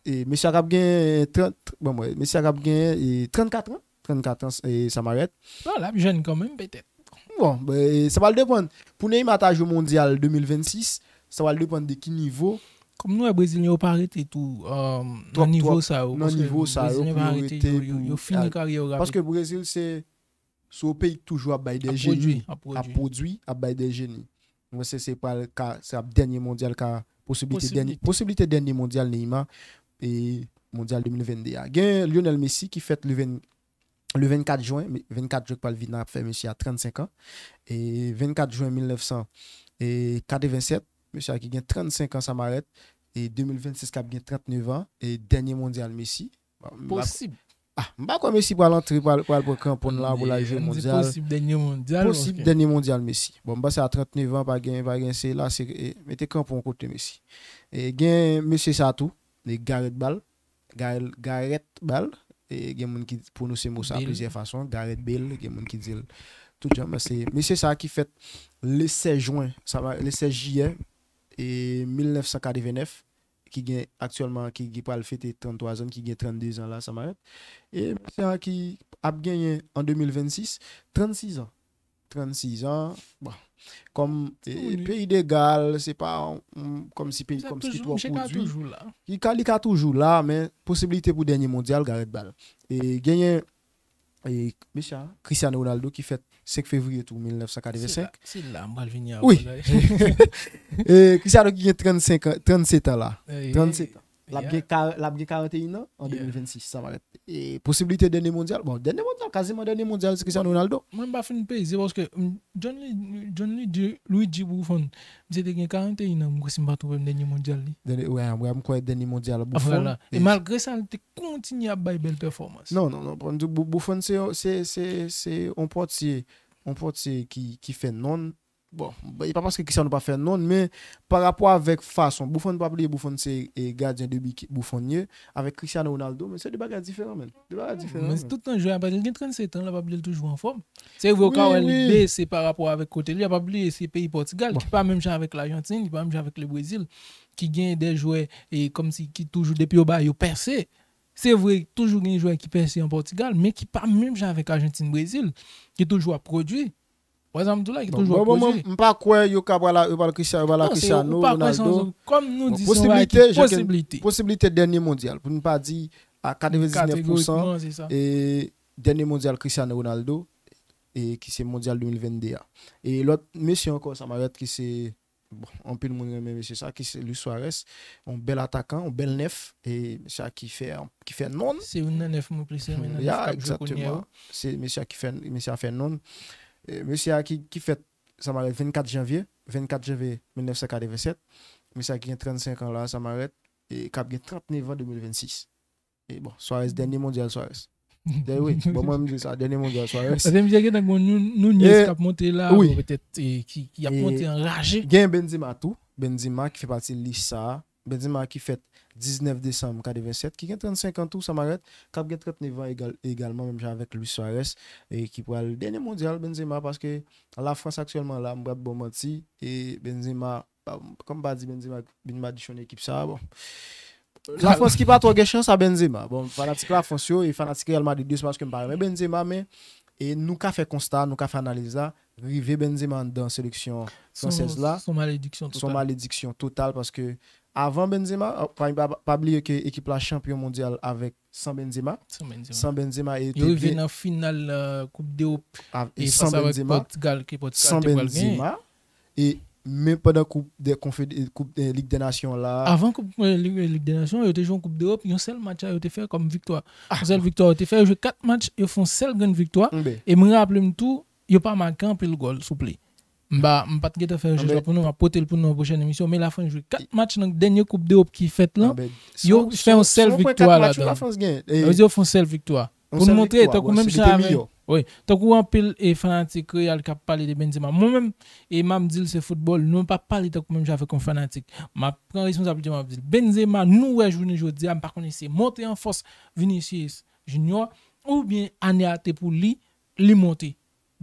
e mesye a k ap gen trant, bon, mwen, mesye a k ap gen, e, trannkat an. Trannkat an, e, Samarèt. Bon, l ap jèn kanmenm, petèt. Bon, ben, sa pral depann. Pou Neymar ta jwe mondyal de mil vennsis, sa pral depann de ki nivo. Kòm nou wè Brezilyen yo pa rete tou, um, nan nivo sa yo, nan nivo sa yo, Brezilyen pa rete, yo, yo, yo fini karyè yo rapid. Paske Brezil se, se yon peyi ki toujou ap bay de jeni, ap pwodui, ap bay de jeni. Mwen se, se pral ka, se ap dènye mondyal ka, posiblite dènye, posiblite dènye mondyal Neymar, e mondyal de mil venn de a. Gen Lionel Messi ki fèt le ven, le vennkat jen, me-, vennkat jen k pral vin ap fè mesye a trannsenk an. E vennkat jen mil nèf san katrevensèt, mesye a ki gen trannsenk an, Samarèt, e de mil vennsis k ap gen trannnev an, e dènye mondyal Messi. Bon, m pa, posib. Ah, m pa kwè Messi pral antre, pral, pral pran krampon l la pou l al jwe mondyal. Posib dènye mondyal, posib dènye mondyal Messi. Bon, m panse a trannnev an, pa gen, pa gen, se la, se, e, mete krampon kote Messi. E gen mesye sa tou, e Gareth Bale, Gareth, Gareth Bale, e gen moun ki pwononse mo sa plizyè fason, Gareth Bale, gen moun ki di l tout jan, men se mesye sa ki fèt le sèz jen, sa va, le sèz jiyè, e mil nèf san katrevennèf, ki gen aktyèlman, ki, ki pral fete tranntwa zan, ki gen trannde zan la, Samarèt. E mesye a ki ap genyen an de mil vennsis, trannsis an. Trannsis an, bon, kòm, e, peyi de Gal, se pa, mm, kòmsi peyi, kòmsi ki twò pwodui. Li ka, li ka toujou la, men posiblite pou dènye mondyal, Gareth Bale. E genyen, e, mesye a, Cristiano Ronaldo ki fèt senk fevriye tou mil nèf san katrevensenk. Se la, se la m pral vini a. Wi. E Cristiano ki gen trannsenk an, trannsèt an la. Trannsèt an. L ap gen ka-, l ap gen karanteyen an an de mil vennsis, Samarèt. E posiblite dènye mondyal, bon, dènye mondyal, kaziman dènye mondyal, se Cristiano Ronaldo. Mwen, m pa fin peze paske, mm, John Lu-, John Luigi, Luigi Buffon, misye te gen karanteyen an, m kwè, si m pa twonpe m, dènye mondyal li. Dènye, wè, wè, m kwè dènye mondyal Buffon. Vwala. E malgre sa, l te kontinye ap bay bèl pèfòmans. Non, non, non, bon, Bu-, Buffon se, se, se, se yon pòtye, yon pòtye ki, ki fè nonn. Bon, e pa paske Cristiano pa fè nonn, men pa rapò avèk fason, Buffon, pa bliye Buffon se, e, gadyen de bi ki Buffon ye, avèk Cristiano Ronaldo, men se de bagay diferan, men. De bagay diferan, men. Men tout tan jwè a, li gen trannset an, la, pa bliye l toujou anfòm. Se vre, ou ka wè li bese pa rapò avèk kote li, pa bliye se peyi Pòtigal, ki pa menm jan avèk Lajantin, ki pa menm jan avèk le Brezil, ki gen de jwè, e, kòmsi ki toujou, depi yo ba yo pèse. Se vre, toujou gen jwè ki pèse an Pòtigal, men ki pa menm jan avèk Ajantin, Brezil, ki toujou ap pwodui. Wè sa m di w la, ki toujou ap pwodui. Bon, m pa kwè yo ka pral, yo pral Cristiano, yo pral Cristiano, Ronaldo. Non, se, ou pa kwè se yon, kòm nou di, se yon bagay ki posiblite. Posiblite dènye mondyal, pou n pa di a katrevendiznèf pousan, kategorikman, se sa. E dènye mondyal Cristiano Ronaldo, e ki se mondyal de mil vennde a. E lòt mesye ankò, Samarèt, ki se, bon, anpil moun renmen mesye sa, ki se Luis Suarez, yon bèl atakan, yon bèl nèf, e mesye a ki fè, ki fè nonn. Se youn nan nèf mwen plis renmen nan nèf k ap jwe kounye a yo. Ya, egzakteman. Se mesye a ki fè, mesye a fè nonn. E mesye a ki, ki fèt, Samarèt, vennkat janvye, vennkat janvye mil nèf san katrevennsèt. Mesye a ki gen trannsenk an la, Samarèt, e k ap gen trannnev an de mil vennsis. E bon, Suarez, dènye mondyal Suarez. Dè-, wi, bon, mwen, m di sa, dènye mondyal Suarez. Paske misye gentan gen yon Nunez k ap monte la, bon, petèt, e, ki, ki ap monte anraje. Gen Benzema tou, Benzema ki fè pati lis sa a. Benzema ki fèt diznèf desanm katrevennsèt, ki gen trannsenk an tou, Samarèt, k ap gen trannnev an egal, egalman, menm jan avèk Luis Suarez, e ki pral dènye mondyal Benzema, paske Lafrans aktyèlman la, m p ap ba w manti, e Benzema, pa, kòm pa di Benzema vin madichon ekip sa a, bon. Lafrans ki pa twò gen chans a Benzema. Bon, fanatik Lafrans yo e fanatik Real Madrid yo, se paske m pa renmen Benzema, men E nou ka fè konsta, nou ka fè analiz la, rive Benzema anndan seleksyon fransèz la, se yon malediksyon total. Malediksyon total paske avan Benzema, pa, pa, pa bliye ke ekip la chanpyon mondyal avèk san Benzema. San Benzema. San Benzema e yo rive nan final uh, Koup Dewòp e san Benzema. Pòtigal ke Pòtigal te pral genyen. E menm pandan koup de konfede koup de lig de nasyon la. Avan koup lig de nasyon yo te jwe yon koup dewòp yon sèl match yo te fè kòm viktwa. Yon sèl viktwa yo te fè yo jwe kat match yo fè yon sèl grenn viktwa. E mwen raple m tou yo pa make anpil gòl souple. M pa m pa t gentan fè rechèch la pou nou m ap pote l pou nou nan pwochèn emisyon men la Frans jwe kat match nan dènye koup dewòp ki fèt lan. Yo fè yon sèl viktwa ladan. Yo fè yon sèl viktwa. Pou nou montre tankou menm jan avè wi tankou anpil e fanatik Real k ap pale de Benzema mwen menm e m ap di l se foutbòl nou pa pale tankou menm jan avèk yon fanatik m ap pran responsablite m ap di l Benzema nou wè jounen jodi a m pa konnen se monte an fòs Vinicius Junior oubyen ane a te pou li li monte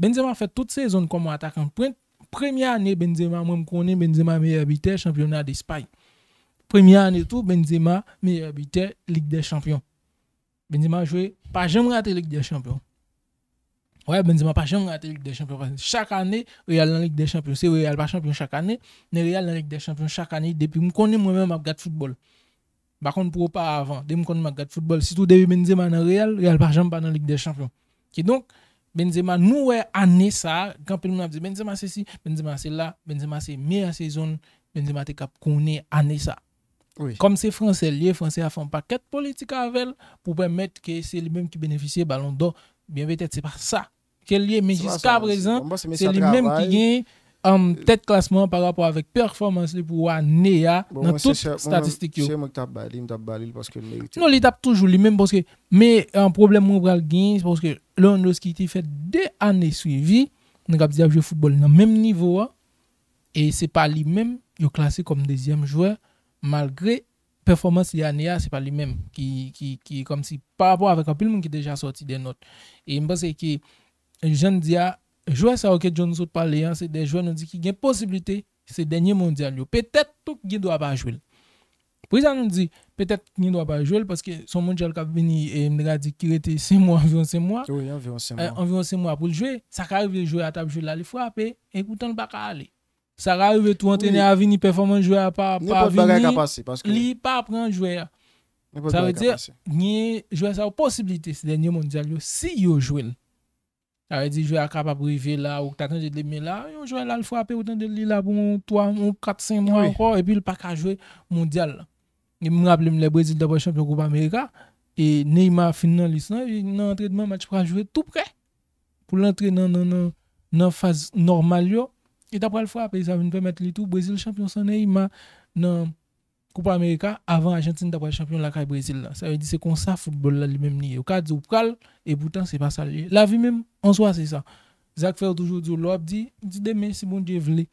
Benzema fè tout sezon kòm yon atakan pwent premye ane Benzema mwen m konnen Benzema meyè bitè chanpyona Despay premye ane tou Benzema meyè bitè Lig dè Chanpyon Benzema jwe pa janm rate Lig dè Chanpyon. Wè, Benzema pa janm rate Lig dè Chanpyon. Paske chak ane, Real nan Lig dè Chanpyon. Se Real pa chanpyon chak ane, men Real nan Lig dè Chanpyon chak ane depi m konnen mwen menm m ap gad foutbòl. M pa konn pou oparavan, depi m konnen m ap gad foutbòl, sitou depi Benzema nan Real, Real pa janm pa nan Lig dè Chanpyon. Kidonk, Benzema, nou wè ane sa a, gen anpil moun ap di Benzema sesi, Benzema sela, Benzema se meyè sezon l, Benzema te kab konnen ane sa a. Kòm se fransè l ye, fransè a fè yon pakèt politik avè l pou pèmèt ke se li menm ki benefisye Balon dò. Byen petèt se pa sa ke l ye, men jiskaprezan se li menm ki gen um, tèt klasman pa rapò avèk pèfòmans li pou ane a nan tout statistik yo. Non, li t ap toujou li menm paske men um, pwoblèm mwen pral gen se paske Lewandowski te fè de ane swivi, nou kab di ap jwe foutbòl nan menm nivo a, e se pa li menm yo klase kòm dezyèm jwè malgre pèfòmans li ane a se pa li menm ki ki ki kòmsi pa rapò avèk anpil moun ki deja sòti de nòt e m panse ke jan n di a jwè sa yo ke John sot pale an se de jwè nou di ki gen posiblite se dènye mondyal yo petèt tou gen dwa pa jwe l pou sa nou di petèt gen dwa pa jwe l paske se yon mondyal k ap vini e m te ka di ki rete senk mwa anviwon senk mwa anviwon senk mwa pou l jwe sa ka rive jwè a t ap jwe la li frape e poutan l pa ka ale Sa ka rive tou antrenè a vini pèfòmans jwè a pa pa vini li pa pran jwè a. Sa vle di gen jwè sa yo posiblite se dènye mondyal yo si yo jwe l. Sa vle di jwè a kapab rive la ou ta tande demen la yon jwè la l frape ou tande li la pou yon twa yon kat senk mwa ankò epi l pa ka jwe mondyal la. E m raple m lè Brezil t ap pran chanpyon Koup Amerika e Neymar fin nan lis lan nan antrenman match pral jwe tou prè. pou l antre nan nan nan nan faz nòmal yo, li ta pral frape sa vin pèmèt li tou Brezil chanpyon san Neymar nan Koupa Amerika avan Ajantin ta pral chanpyon lakay Brezil la. Sa vle di se konsa foutbòl la li menm li ye. Ou ka di w pral e poutan se pa sa l ye. Lavi menm an swa se sa. Sa k fè yo toujou di w lè w ap di, di demen si Bondye vle.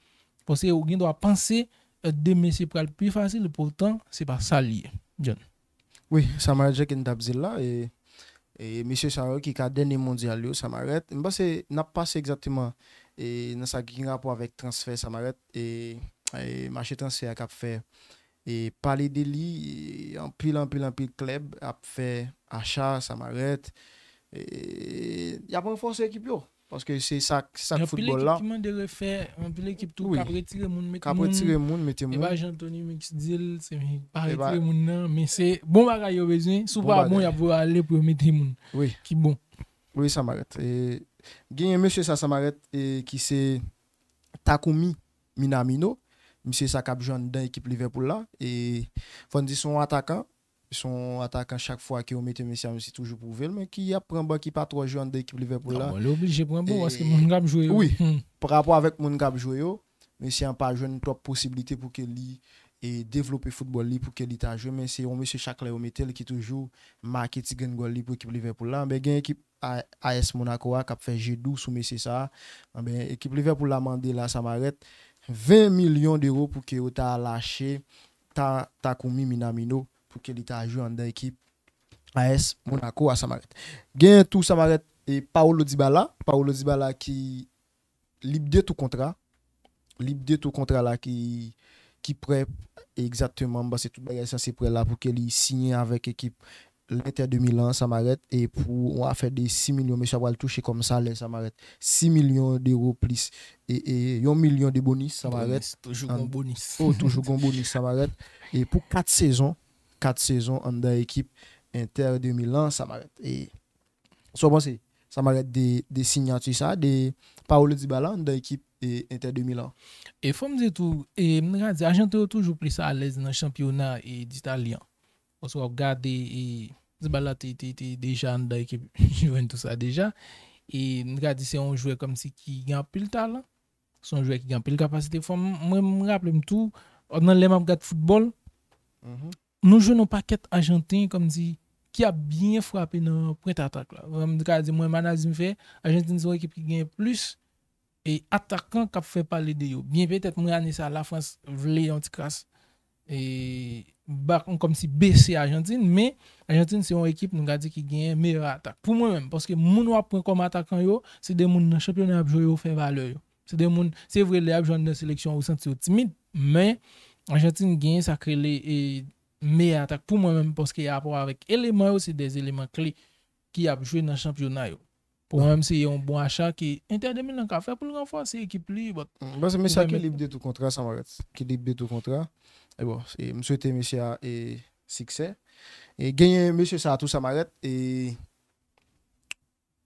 Paske ou gen dwa panse demen se pral pi fasil poutan se pa sa l ye. John. Wi, Samarèt Jenkins t ap di l la, e, e mesye sa yo ki ka dènye mondyal yo, Samarèt, m panse n ap pase egzakteman e, nan sa ki gen rapò avèk transfè Samarèt, e, e mache transfè a k ap fè e pale de li, e, anpil, anpil, anpil klèb ap fè acha Samarèt, e, y ap ranfòse ekip yo. Paske se sa k sa k foutbòl la. Gen anpil ekip ki mande refè, anpil ekip tou k ap retire moun, mete moun. K ap retire moun, mete moun. E pa jan Tony Mix di l, se pa retire moun nan, men se bon bagay yo bezwen. Si w pa bon, y ap voye w ale pou yo mete moun ki bon. Wi, Samarèt. E, genyen mesye sa Samarèt e, ki se Takumi Minamino. Misye sa k ap jwe anndan ekip Liverpool la. E, fò n di se yon atakan. Se yon atakan chak fwa ke yo mete mesye a, misye toujou pwouve l, men ki ap pran ban ki pa twò jwe anndan ekip Liverpool la. Bon, li oblije pran ban paske moun k ap jwe yo. Wi, pa rapò avèk moun k ap jwe yo, mesye a pa jwenn twòp posiblite pou ke li e devlope foutbòl li pou ke li ta jwe, men se yon mesye chak lè yo mete l ki toujou make ti grenn gòl li pou ekip Liverpool la. Men gen ekip A S Monaco a k ap fè je dou sou mesye sa a. Anben, ekip Liverpool la mande la Samarèt ven milyon dewo pou ke yo ta lache ta Takumi Minamino pou ke li ta jwe anndan ekip A S Monaco a Samarèt. Gen tou Samarèt e Paulo Dybala, Paulo Dybala ki lib de tou kontra, lib de tou kontra la ki ki prè egzakteman, m panse tout bagay sanse prè la pou ke li siyen avèk ekip L'Inter de Milan, Samarèt, e pou yon afè de sis milyon, mesye a pral touche kòm salè, Samarèt, sis milyon dewo plis e, e yon milyon de bonis, Samarèt. Bonis, toujou gon bonis. Oh, toujou gon bonis, Samarèt. E pou kat sezon, kat sezon anndan ekip Inter de Milan, Samarèt. E sa w panse, Samarèt, de, de siyati sa, de Paulo Dybala anndan ekip e, Inter de Milan? E fò m di tou, e, m ka di, Ajanten yo toujou plis alèz nan chanpyona e, d'Itali an. Paske w ap gade, e, Dybala te, te, te deja anndan ekip Juventus la deja. E m ka di se yon jwè kòmsi ki gen anpil talan. Se yon jwè ki gen anpil kapasite. Fò m, mwen, m raple m tou, nan lè m ap gad foutbòl, nou jwenn yon pakèt Ajanten, kòmsi, ki ap byen frape nan pwent atak la. Mwen, m ka di, mwen, analiz m fè, Ajantin se yon ekip ki gen plis e atakan k ap fè pale de yo. Byen petèt, mwen, ane sa, Lafrans vle yon ti kras e, ba, kòmsi bese Ajantin, men Ajantin se yon ekip, nou ka di, ki genyen meyè atak. Pou mwen menm, paske moun w ap pran kòm atakan yo, se de moun nan chanpyona y ap jwe yo fè valè yo. Se de moun, se vre, lè y ap jwe anndan seleksyon, ou santi yo timid, men Ajantin genyen sa k rele e, meyè atak pou mwen menm, paske rapò avèk eleman yo, se de eleman kle ki ap jwe nan chanpyona yo. Pou mwen menm, se yon bon acha ke Inter de Milan ka fè pou l ranfòse ekip li. But, m panse mesye a ki lib de tou kontra, Samarèt. Ki lib de tou kontra. E bon, e m swete mesye a e, siksè. E genyen mesye sa a tou, Samarèt. E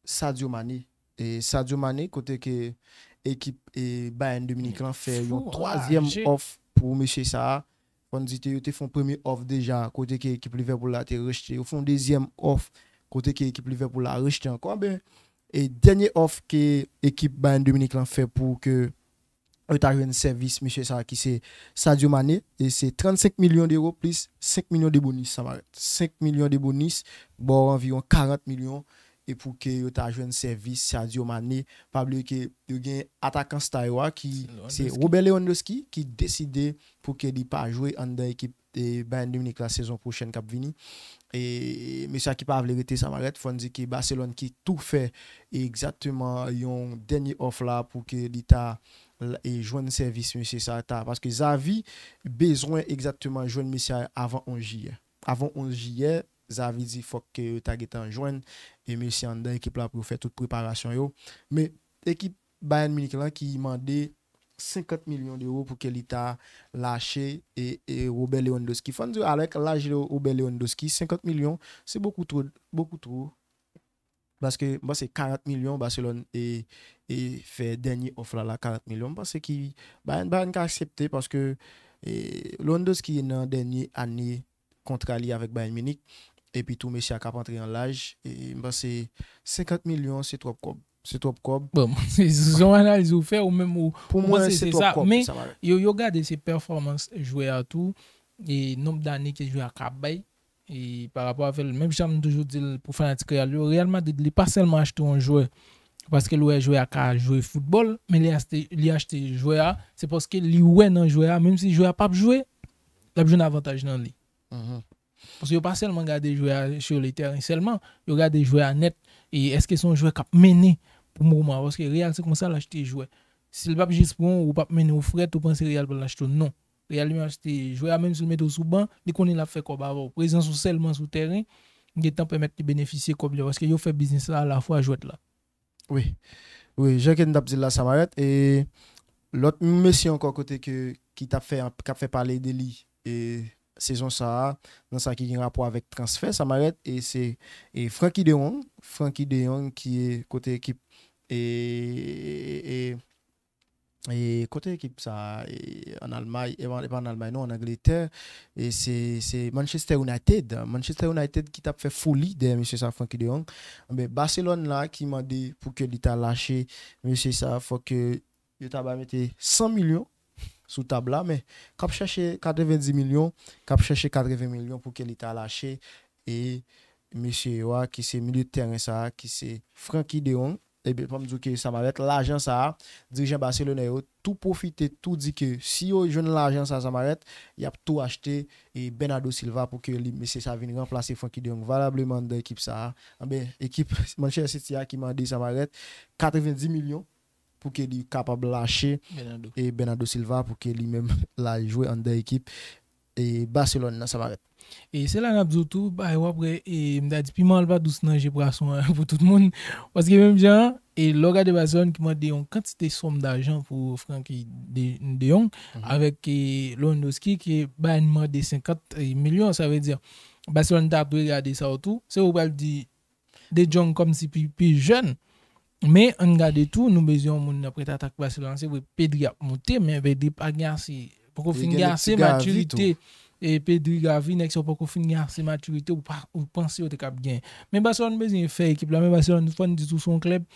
Sadio Mane. E Sadio Mane, kote ke ekip e, Bayern de Minik lan fè yon twazyèm òf pou mesye sa a. Fò n di te, yo te fè yon premye òf deja, kote ke ekip Liverpool la te rejte. Yo fè yon dezyèm òf, kote ke ekip Liverpool la rejte ankò. Ben, e dènye òf ke ekip Bayern de Minik lan fè pou ke yo ta jwenn sèvis mesye sa a ki se Sadio Mane, e se trannsenk milyon dewo plis senk milyon de bonis, Samarèt. Senk milyon de bonis, ba w anviwon karant milyon, e pou ke yo ta jwenn sèvis Sadio Mane. Pa bliye ke yo gen atakan star yo a ki se Robert Lewandowski ki deside pou ke li pa jwe anndan ekip e, Bayern de Minik la sezon pwochèn k ap vini. E mesye a ki pa vle rete, Samarèt, fò n di ke Barcelone ki tou fè egzakteman yon dènye òf la pou ke li ta l-, e, jwenn sèvis mesye sa a ta. Paske Xavi bezwen egzakteman jwenn mesye a avan onz jiyè. Avan onz jiyè, Xavi di fòk ke yo ta gentan jwenn e mesye anndan ekip la pou yo fè tout preparasyon yo. Men ekip Bayern Munich lan ki mande senkant milyon dewo pou ke li ta lache e, e Robert Lewandowski. Fò n di, avèk laj Robert Lewandowski, senkant milyon, se bokou two, bokou two. Paske, m panse karant milyon, Barcelone e, e fè dènye òf la, la karant milyon. M panse ki Bayern, Bayern ka aksepte paske, e, Lewandowski nan dènye ane kontra li avèk Bayern Munich. Epi tou, mesye a k ap antre an laj. E m panse senkant milyon, se twòp kòb. Se twòp kòb. Bon, se se yon analiz ou fè, ou menm ou, pou ou mwen, panse se se twòp sa. Kòb, men sa va. Yo, yo gade se pèfòmans jwè a tou, e nonb dane ke jwè a ka bay, e pa rapò avè l. Menm jan m toujou di l pou fanatik Real yo, Real Madrid, li pa sèlman achte yon jwè paske l wè jwè a ka jwe foutbòl, men li achte, li achte jwè a, se paske li wè nan jwè a, menm si jwè a p ap jwe, l ap jwenn avantaj nan li. Mhm. Paske yo pa sèlman gade jwè a sur le terrain sèlman, yo gade jwè a nèt, e èske se yon jwè k ap mennen pou moman an, paske Real se konsa l achte jwè. Si l p ap jis pran w, ou p ap mennen, ou frèt, ou panse Real pral achte w, non. Real li menm achte jwè a, menm si l mete w sou ban, li konnen l ap fè kòb avè w. Prezans ou sèlman sou tèren, gentan pèmèt li benefisye kòb li, paske yo fè biznis la alafwa jwèt la. Wi. Wi, jan ke n t ap di l la, Samarèt, e lòt mesye ankò kote ke, ki t ap fè, k ap fè pale de li, e sezon sa a, nan sa ki gen rapò avèk transfè, Samarèt, e se, e Frankie de Jong, Frankie de Jong ki e kote ekip, e, e, e, e kote ekip sa a, e, ann Almay, e, e pa ann Almay, non, ann Angletè, e se, se Manchester United. Manchester United ki t ap fè foli dèyè mesye sa, Frankie de Jong. Enben, Barcelone la ki mande pou ke li ta lache mesye sa, fò ke yo ta ba mete san milyon sou tab la, men k ap chèche katrevendi milyon, k ap chèche katreven milyon pou ke li ta lache, e mesye yo a, ki se milye de tèren sa a, ki se Frankie de Jong, ebyen, fò m di w ke Samarèt, lajan sa a, dirijan baselonè yo tou pwofite tou di ke si yo jwenn lajan sa a, Samarèt, y ap tou achte e Bernardo Silva pou ke li, mesye sa a vin ranplase Frankie de Jong valableman anndan ekip sa a. Enben, ekip Manchester City a ki mande Samarèt katrevendi milyon pou ke li kapab lache Bernardo. E Bernardo Silva pou ke li menm l al jwe anndan ekip e Barcelone nan, Samarèt. E se la n ap di w tou, bay w ap wè, e m ta di piman an pa dous nan je pwason an pou tout moun. Paske menm jan, e lè w gade Barcelone ki mande yon kantite sòm dajan pou Frenkie de, de Jong, avèk e, Lewandowski, ke Bayern mande senkant milyon, sa vle di, Barcelone ta dwe gade sa w tou. Se ou pral di De Jong kòmsi pi, pi jèn. Men ann gade tou, nou bezwen yon moun nan prèt atak Barcelone. Se vre, Pedri ap monte, men Pedri pa gen ase, poko fin gen ase matirite. E Pedri, Gavi, nèg sa yo poko fin gen ase matirite, ou pa, ou panse yo te kab gen. Men Barcelone bezwen fè ekip la, men Barcelone, fò n di tou, se yon klèb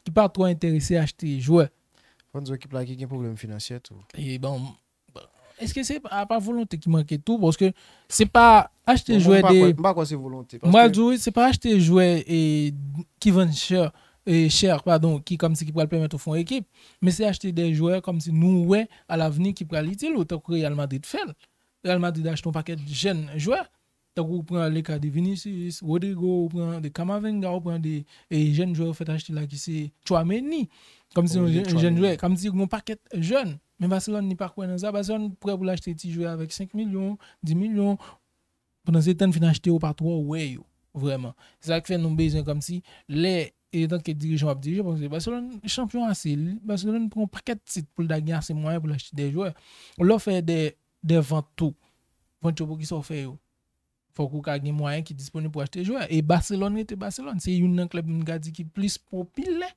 ki pa twò enterese achte jwè. Fò n di ekip la ki gen pwoblèm finansyè tou. E bon, èske se pa, pa volonte ki manke tou? Paske se pa achte jwè de. M pa kwè se volonte. M pral di w, se pa achte jwè e, ki vann chè, e, chè, padon, ki kòmsi ki pral pèmèt ou fè yon ekip. Men se achte de jwè kòmsi nou wè alavni ki pral itil ou, tankou Real Madrid fè l. Real Madrid achte yon pakèt jèn jwè. Tankou ou pran le ka de Vinicius, Rodrygo, ou pran de Camavinga, ou pran de e, jèn jwè yo fèt achte la ki se Tchouaméni. Kòmsi yon jèn jwè, kòmsi yon pakèt jèn. Men Barcelone ni pa kwè nan sa. Barcelone prè pou l achte ti jwè avèk senk milyon, dis milyon. Pandan se tan n fin achte yo pa twò wè yo, vrèman. Se sa k fè nou bezwen kòmsi lè, e, antanke dirijan w ap dirije, paske Barcelone chanpyon ase, li, Barcelone pran yon pakèt tit pou l ta gen ase mwayen pou l achte de jwè. Lè w fè de, de vant tou, vant yo poukisa w fè yo? Fòk ou ka gen mwayen ki disponib pou achte jwè. E Barcelone rete Barcelone. Se youn nan klèb m ka di ki plis popilè.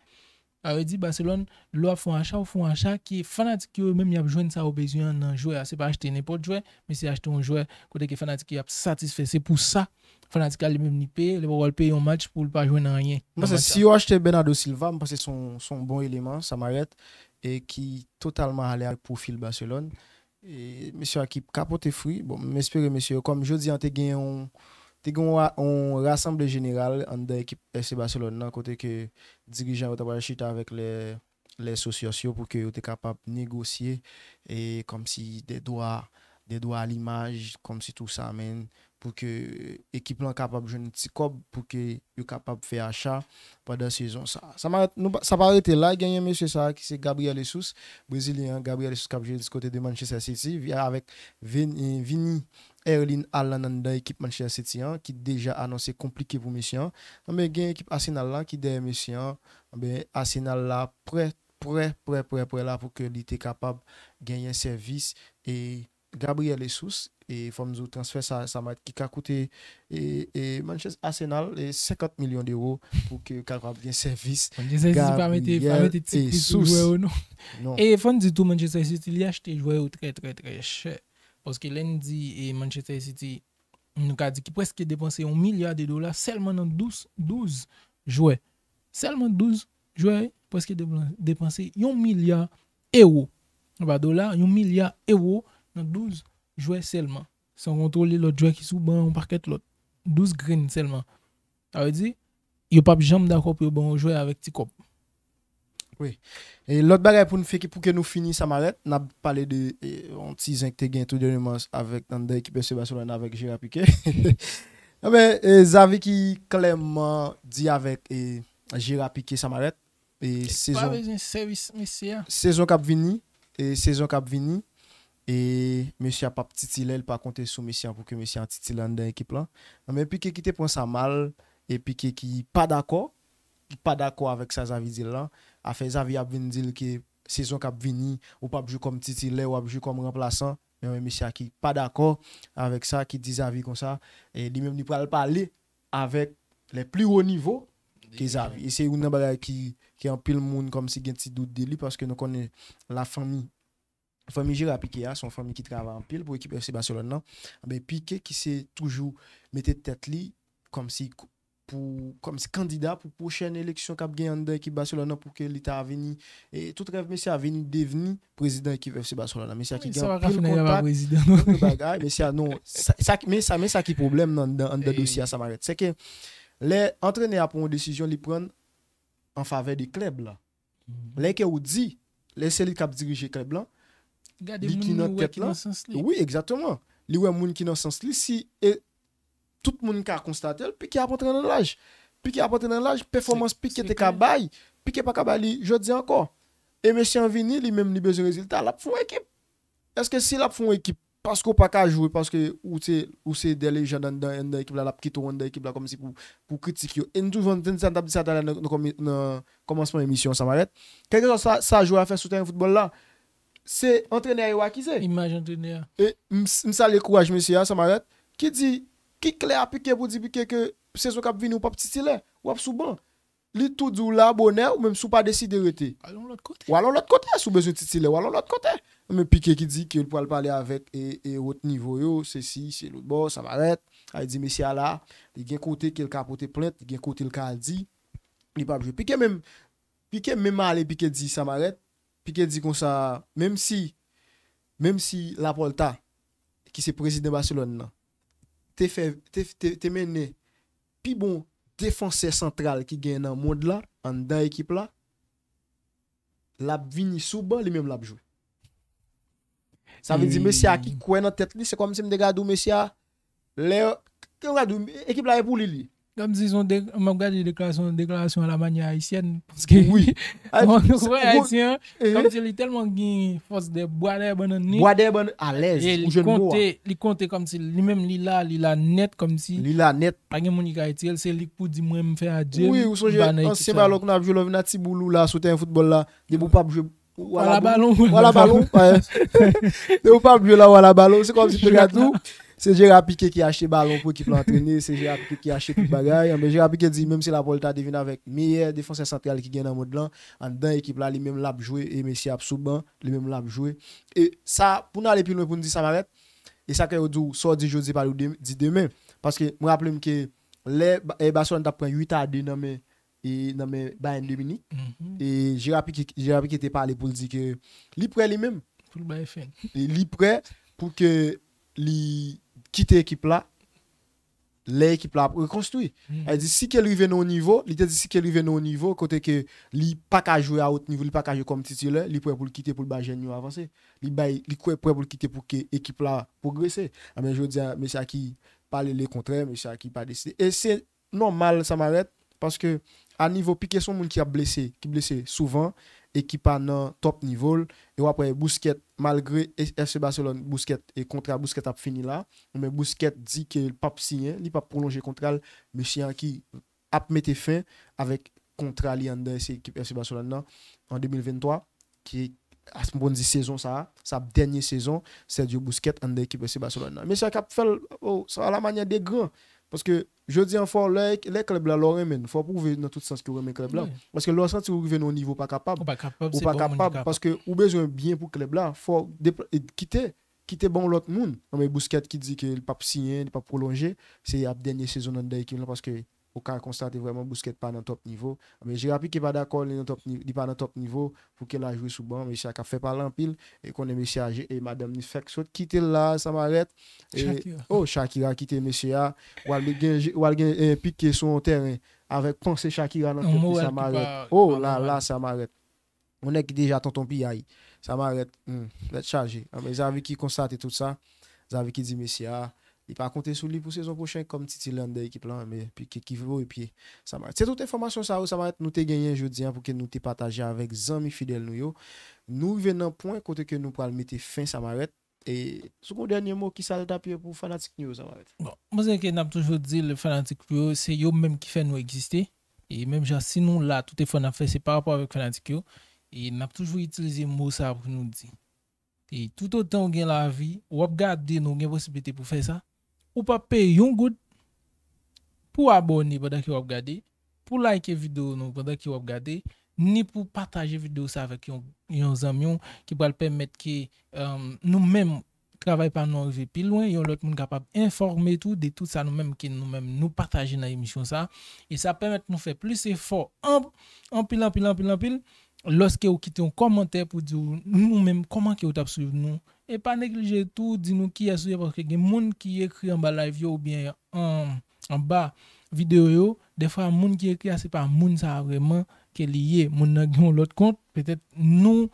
Sa vle di Barcelone, lè w ap fè yon acha, ou fè yon acha ki fanatik yo menm y ap jwenn sa yo bezwen an nan jwè a. Se pa achte nenpòt jwè, men se achte yon jwè kote ke fanatik yo ap satisfè. Se pou sa, fanatik la li menm li peye, li poko al peye yon match pou l pa jwenn anyen nan match la. Si yo achte Bernardo Silva, m panse se yon, se yon bon eleman, Samarèt, e ki totalman ale ak pwofil Barcelone. E mesye a ki ka pote fwi. Bon, m espere mesye yo, kòm jodi an te gen yon, te gen yon ra-, yon rasanble jeneral anndan ekip F C Barcelone nan, kote ke dirijan yo ta pral chita avèk les, les socios yo pou ke yo te kapab negosye, e kòmsi de dwa, de dwa a limaj, kòmsi tou sa, men pou ke ekip lan kapab jwenn ti kòb, pou ke yo kapab fè acha pandan sezon sa. Sa pa, nou pa, sa pa rete la, genyen mesye sa ki se Gabriel Jesus, Brezilyen an, Gabriel Jesus k ap jwe di kote de Manchester City, avèk Vin-, Vini Erling Haaland anndan ekip Manchester City an, ki deja anonse konplike pou mesye an. Anben, gen ekip Arsenal la ki dèyè mesye an. Anben, Arsenal la prè, prè, prè, prè, prè la pou ke li te kapab genyen sèvis e Gabriel Jesus, e fò m di w transfè sa, sa ki ka koute, e, e Manchester Arsenal, e senkant milyon dewo pou ke kapab gen sèvis Gabriel Jesus. Manchester City pa mete, pa mete ti pri sou jwè yo non. Non. E fò n di tou Manchester City li achte jwè yo trè, trè, trè chè. Paske lè n di, e Manchester City, nou ka di ki prèske depanse yon milya de dola sèlman nan douz, douz jwè. Sèlman douz jwè, prèske depan-, depanse yon milya ewo. Pa dola, yon milya ewo nan douz jwè sèlman. San kontwole lòt jwè ki sou ban, yon pakèt lòt. Douz grenn sèlman. Sa vle di, yo p ap janm dakò pou yo ban yon jwè avèk ti kòb. Wi. E lòt bagay pou n fè ki, pou ke nou fini Samarèt, n ap pale de, e, yon ti zen ki te gen tou dènyèman avèk anndan ekip F C Barcelone avèk Gerard Piqué. Anben, e, Xavi ki klèman di avèk, e, Gerard Piqué Samarèt, e, sezon, pa bezwen sèvis mesye a. Sezon k ap vini, e, sezon k ap vini, e, mesye a p ap titilè, li pa konte sou mesye a pou ke mesye a titilè anndan ekip lan. Anben, Piqué ki te pran sa mal, e Piqué ki pa dakò, ki pa dakò avèk sa Xavi di l lan. Afè Xavi ap vin di l ke sezon k ap vini, ou p ap jwe kòm titilè, w ap jwe kòm ranplasan. Men, men mesye a ki pa dakò avèk sa, ki di Xavi konsa, e li menm li pral pale avèk les plus hauts niveaux ke Xavi. E se youn nan bagay ki, ki anpil moun kòmsi gen ti dout de li, paske nou konnen lafanmi Fanmi Gerard Piqué a, se yon fanmi ki travay anpil pou ekip F C Barcelone nan. Anben, Piqué ki se toujou mete tèt li kòmsi k-, pou, kòmsi kandida pou pwochèn eleksyon k ap gen anndan ekip Barcelone nan pou ke li ta vini, e tout rèv mesye a vini devni prezidan ekip F C Barcelone nan. Mesye a ki gen anpil kontak, anpil bagay, mesye a non, sa, sa, men sa, men sa ki pwoblèm nan, nan, anndan dosye a Samarèt. Se ke lè antrenè a pran yon desizyon, li pran l an favè de klèb la. Lè ke ou di, lè se li k ap dirije klèb lan, li ki nan tèt lan. Wi, egzakteman. Li wè moun ki nan sans li, si, e tout moun ka konstate l, Piqué ap antre nan laj. Piqué ap antre nan laj, pèfòmans Piqué te ka bay, Piqué pa ka bay li jodi ankò. E mesye an vini, li menm li bezwen rezilta, l ap fè yon ekip. Èske si l ap fè yon ekip, paske w pa ka jwe, paske ou se, ou se de lejann anndan, anndan ekip la, l ap kite w anndan ekip la kòmsi pou, pou kritik yo. E n toujou, n, n, n t ap di sa talè nan, nan kòmi-, nan kòmansman emisyon an, Samarèt. Kèlkeswa sa, sa jwè a fè sou teren foutbòl la, se antrenè a yo akize. Imaj antrenè a. E m, m salye kouraj mesye a, Samarèt, ki di, ki klè a Pike pou di Pike ke sezon k ap vini ou p ap titilè, w ap sou ban. Li tou di w la bonè, ou menm si w pa deside rete. Al yon lòt kote. W al yon lòt kote, si w bezwen titilè, w al yon lòt kote. Men Pike ki di ke l pral pale avèk e, e wot nivo yo, sesi, se lòt bò, Samarèt. Sa vle di mesye a la, li gen kote ke l ka pote plent, li gen kote l ka di, li p ap jwe. Pike menm, Pike menm ale, Pike di Samarèt, Pike di konsa, menm si, menm si Lapòlta, ki se prezidan Baselòn nan, te fè, te, te, te mennen pi bon defansè santral ki gen nan mond la, anndan ekip la, l ap vini sou ban, li menm l ap jwe. Sa vle di mesye a ki kwè nan tèt li, se kòmsi m te ka di w mesye a, lè, ke m ka di w, ekip la e pou li, li. Kòmsi se yon de-, m ap gade deklarasyon, deklarasyon à la manière haïtienne, paske Wi. Ou wè ayisyen an, eh. Kòmsi li tèlman gen fòs de bwa dèyè bannann li. Bwa dèyè bannann, alèz, e ou li jwenn mo a. Konte, li konte kòmsi li menm li la, li la nèt, kòmsi Li la nèt. Pa gen moun ki ka retire l, se li k pou di mwen m fè adye, Wi, ou sonje ansyen balon ke n ap jwe lè w vin a ti boul ou la sou teren foutbòl la, depi w p ap jwe, w al a balon, w al a balon. Depi w p ap jwe la, w al a balon, se kòmsi te ka di w, se Gérard Piqué ki achte balon pou ekip la antrene, se Gérard Piqué ki achte tout bagay. Men Gérard Piqué di, menm si Lapòlta te vin avèk meyè defansè santral ki gen nan mond lan, anndan ekip la, li menm l ap jwe, e mesye ap sou ban, li menm l ap jwe. E sa, pou n ale pi lwen, pou n di Samarèt, e sa ke yo di w, sa w di jodi, pa di w de-, di demen. Paske mwen raple m ke lè Ba-, e Barcelone t ap pran uit a de nan men, e nan men Bayern de Munich, e Gérard Piqué, Gérard Piqué te pale pou l di ke li prè li menm. Pou l bay fen. E li prè pou ke li kite ekip la lè ekip la ap rekonstwi. Sa vle di, si ke l rive nan yon nivo, li te di si ke l rive nan yon nivo kote ke li pa ka jwe a wot nivo, li pa ka jwe kòm titilè, li prè pou l kite pou l bay jèn yo avanse. Li bay, li kwè prè pou l kite pou ke ekip la pwogrese. Ebyen, jodi a, mesye a ki pale lekontrè, mesye a ki pa deside. E se nòmal, Samarèt, paske a nivo Piqué se yon moun ki ap blese, ki blese souvan, e ki pa nan top nivo l. E w ap wè Busquets, malgre F C Barcelone, Busquets, e kontra Busquets ap fini la, men Busquets di ke l p ap siyen, li p ap pwolonje kontra l, mesye an ki ap mete fen avèk kontra li anndan ekip F C Barcelone nan an de mil venntwa, ki, a, m konn di sezon sa a, sa ap dènye sezon Sergio Busquets anndan ekip F C Barcelone nan. Mesye a k ap fè l, oh, sa a la manyè de gran. Paske jodi an fò, lè, lè klèb la, lè w renmen l, fò w pwouve nan tout sans ke w renmen klèb la. Wi. Paske lè w santi w rive nan yon nivo w pa kapab, Ou pa kapab, ou se pa bon moun ki kapab, kapab. Paske ou bezwen byen pou klèb la, fò w depla-, e, kite, kite ban yon lòt moun. Anben Busquets ki di ke li p ap siyen, li p ap pwolonje, se ap dènye sezon l anndan ekip la, paske ou ka konstate vrèman Busquets pa nan top nivo. Men Gérard Piqué pa dakò, li nan top ni-, li pa nan top nivo pou ke l al jwe sou ban. Mesye a k ap fè pale anpil, e konnen mesye a, e madanm li fèk sot kite l la, Samarèt. E, Shakira. Oh, Shakira kite mesye a. W al gen, w al gen, e, Piqué sou yon tèren avèk panse Shakira nan tèt li, Samarèt. Oh la la, Samarèt. Yon nèg ki deja tonton piyay. Samarèt, hmm, tèt chaje. Anben Xavi ki konstate tout sa. Xavi ki di mesye a, li pa konte sou li pou sezon pwochen kòm titilè anndan ekip la, men Piqué ki voye pye Samarèt. Se tout enfòmasyon sa yo, Samarèt, nou te genyen jodi a pou ke nou te pataje avèk zanmi fidèl nou yo. Nou rive nan pwen kote ke nou pral mete fen, Samarèt. E si w gen yon dènye mo, ki sa l t ap ye pou fanatik nou yo, Samarèt? Bon, mwen se ke n ap toujou di l fanatik nou yo, se yo menm ki fè nou egziste. E menm jan si nou la, tout efò n ap fè, se pa rapò avèk fanatik yo. E n ap toujou itilize mo sa pou nou di. E toutotan w gen lavi, w ap gade nou, w gen posiblite pou fè sa. Ou p ap peye yon goud pou abòne pandan ke w ap gade, pou like videyo nou pandan ke w ap gade, ni pou pataje videyo sa avèk yon, yon zanmi w ki pral pèmèt ke, um, nou menm, travay pa nou an rive pi lwen, yon lòt moun kapab enfòme tou de tout sa nou menm ke nou menm nou pataje nan emisyon sa. E sa pèmèt nou fè plis efò an-, anpil, anpil, anpil, anpil. Lòske ou kite yon kòmantè pou di w nou menm kòman ke ou t ap swiv nou. E pa neglije tou di nou kiyès ou ye, paske gen moun ki ekri anba live yo oubyen an, anba videyo yo. Dèfwa moun ki ekri a, se pa moun sa a vrèman ke li ye. Moun nan gen yon lòt kont, petèt nou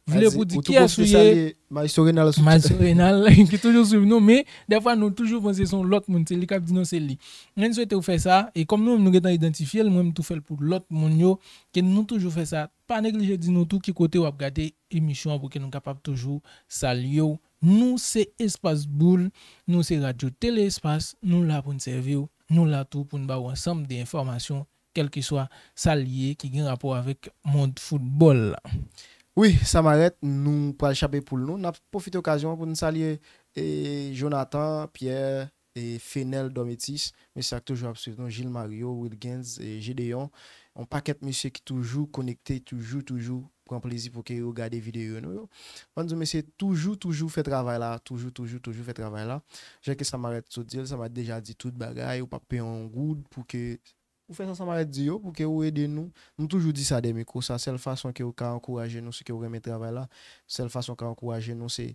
vle pou di kiyès ou ye. Maestro Renal, ki toujou swiv nou, men dèfwa nou toujou panse se yon lòt moun, se li k ap di nou se li. Men n swete w fè sa, e kòm nou menm nou gentan idantifye l, mwen m tou fè l pou lòt moun yo, ke nou toujou fè sa. Pa neglije di nou tou ki kote w ap gade emisyon an pou ke nou kapab toujou salye w Nou se Espas Boul, nou se Radyo Tele Espas, nou la pou n sèvi w, nou la tou pou n ba w ansanm de enfòmasyon, kèlkeswa sa l ye ki gen rapò avèk mond foutbòl la. Wi, Samarèt, nou pral chape poul nou. N ap pwofite okazyon an pou n salye e, Jonathan, Pierre, e, Fenel Domitis, mesye ak toujou ap swiv nou, Gilles Mario, Wilgens, e, Gédéon, yon pakèt mesye ki toujou konekte, toujou, toujou pran plezi pou ke yo gade videyo nou yo. Ban di mesye toujou, toujou fè travay la, toujou, toujou, toujou fè travay la. Jan ke Samarèt sot di l, Samarèt deja di tout bagay, ou p ap peye yon goud pou ke ou fè sa Samarèt di yo, pou ke ou ede nou. Nou toujou di sa dè mikwo, sa sèl fason ke ou ka ankouraje nou, se ke ou renmen travay la. Sèl fason ou ka ankouraje nou, se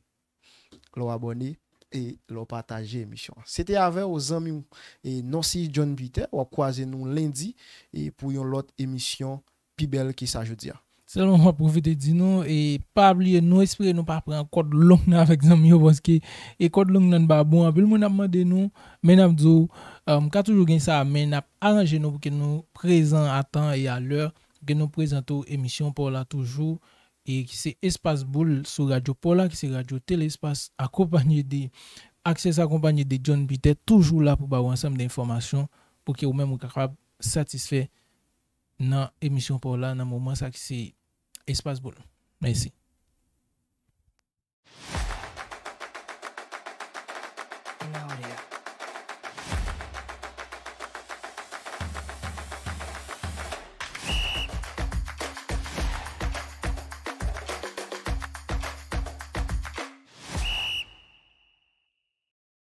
lè w abòne e lè w pataje emisyon an. Se te avè w zanmi w e Nonsi John Peter, w ap kwaze nou lendi e pou yon lòt emisyon pi bèl ke sa jodi a. Sèlman m ap pwofite di nou, e pa bliye nou espere nou pa pran kòd long nan avèk zanmi yo, paske e kòd long nan pa bon. Anpil moun ap mande nou, men n ap di w, um, ka toujou gen sa, men n ap aranje nou pou ke nou prezan a tan e a lè, pou ke nou prezante w emisyon pa w la toujou, e ki se Espas Boul sou Radyo pa w la, ki se Radyo Tele Espas, akonpanye de Access, akonpanye de John Peter, toujou la pou ba w ansanm de enfòmasyon, pou ke ou menm ou kapab satisfè nan emisyon pa w la, nan moman sa ki se Espas Boul. Mèsi.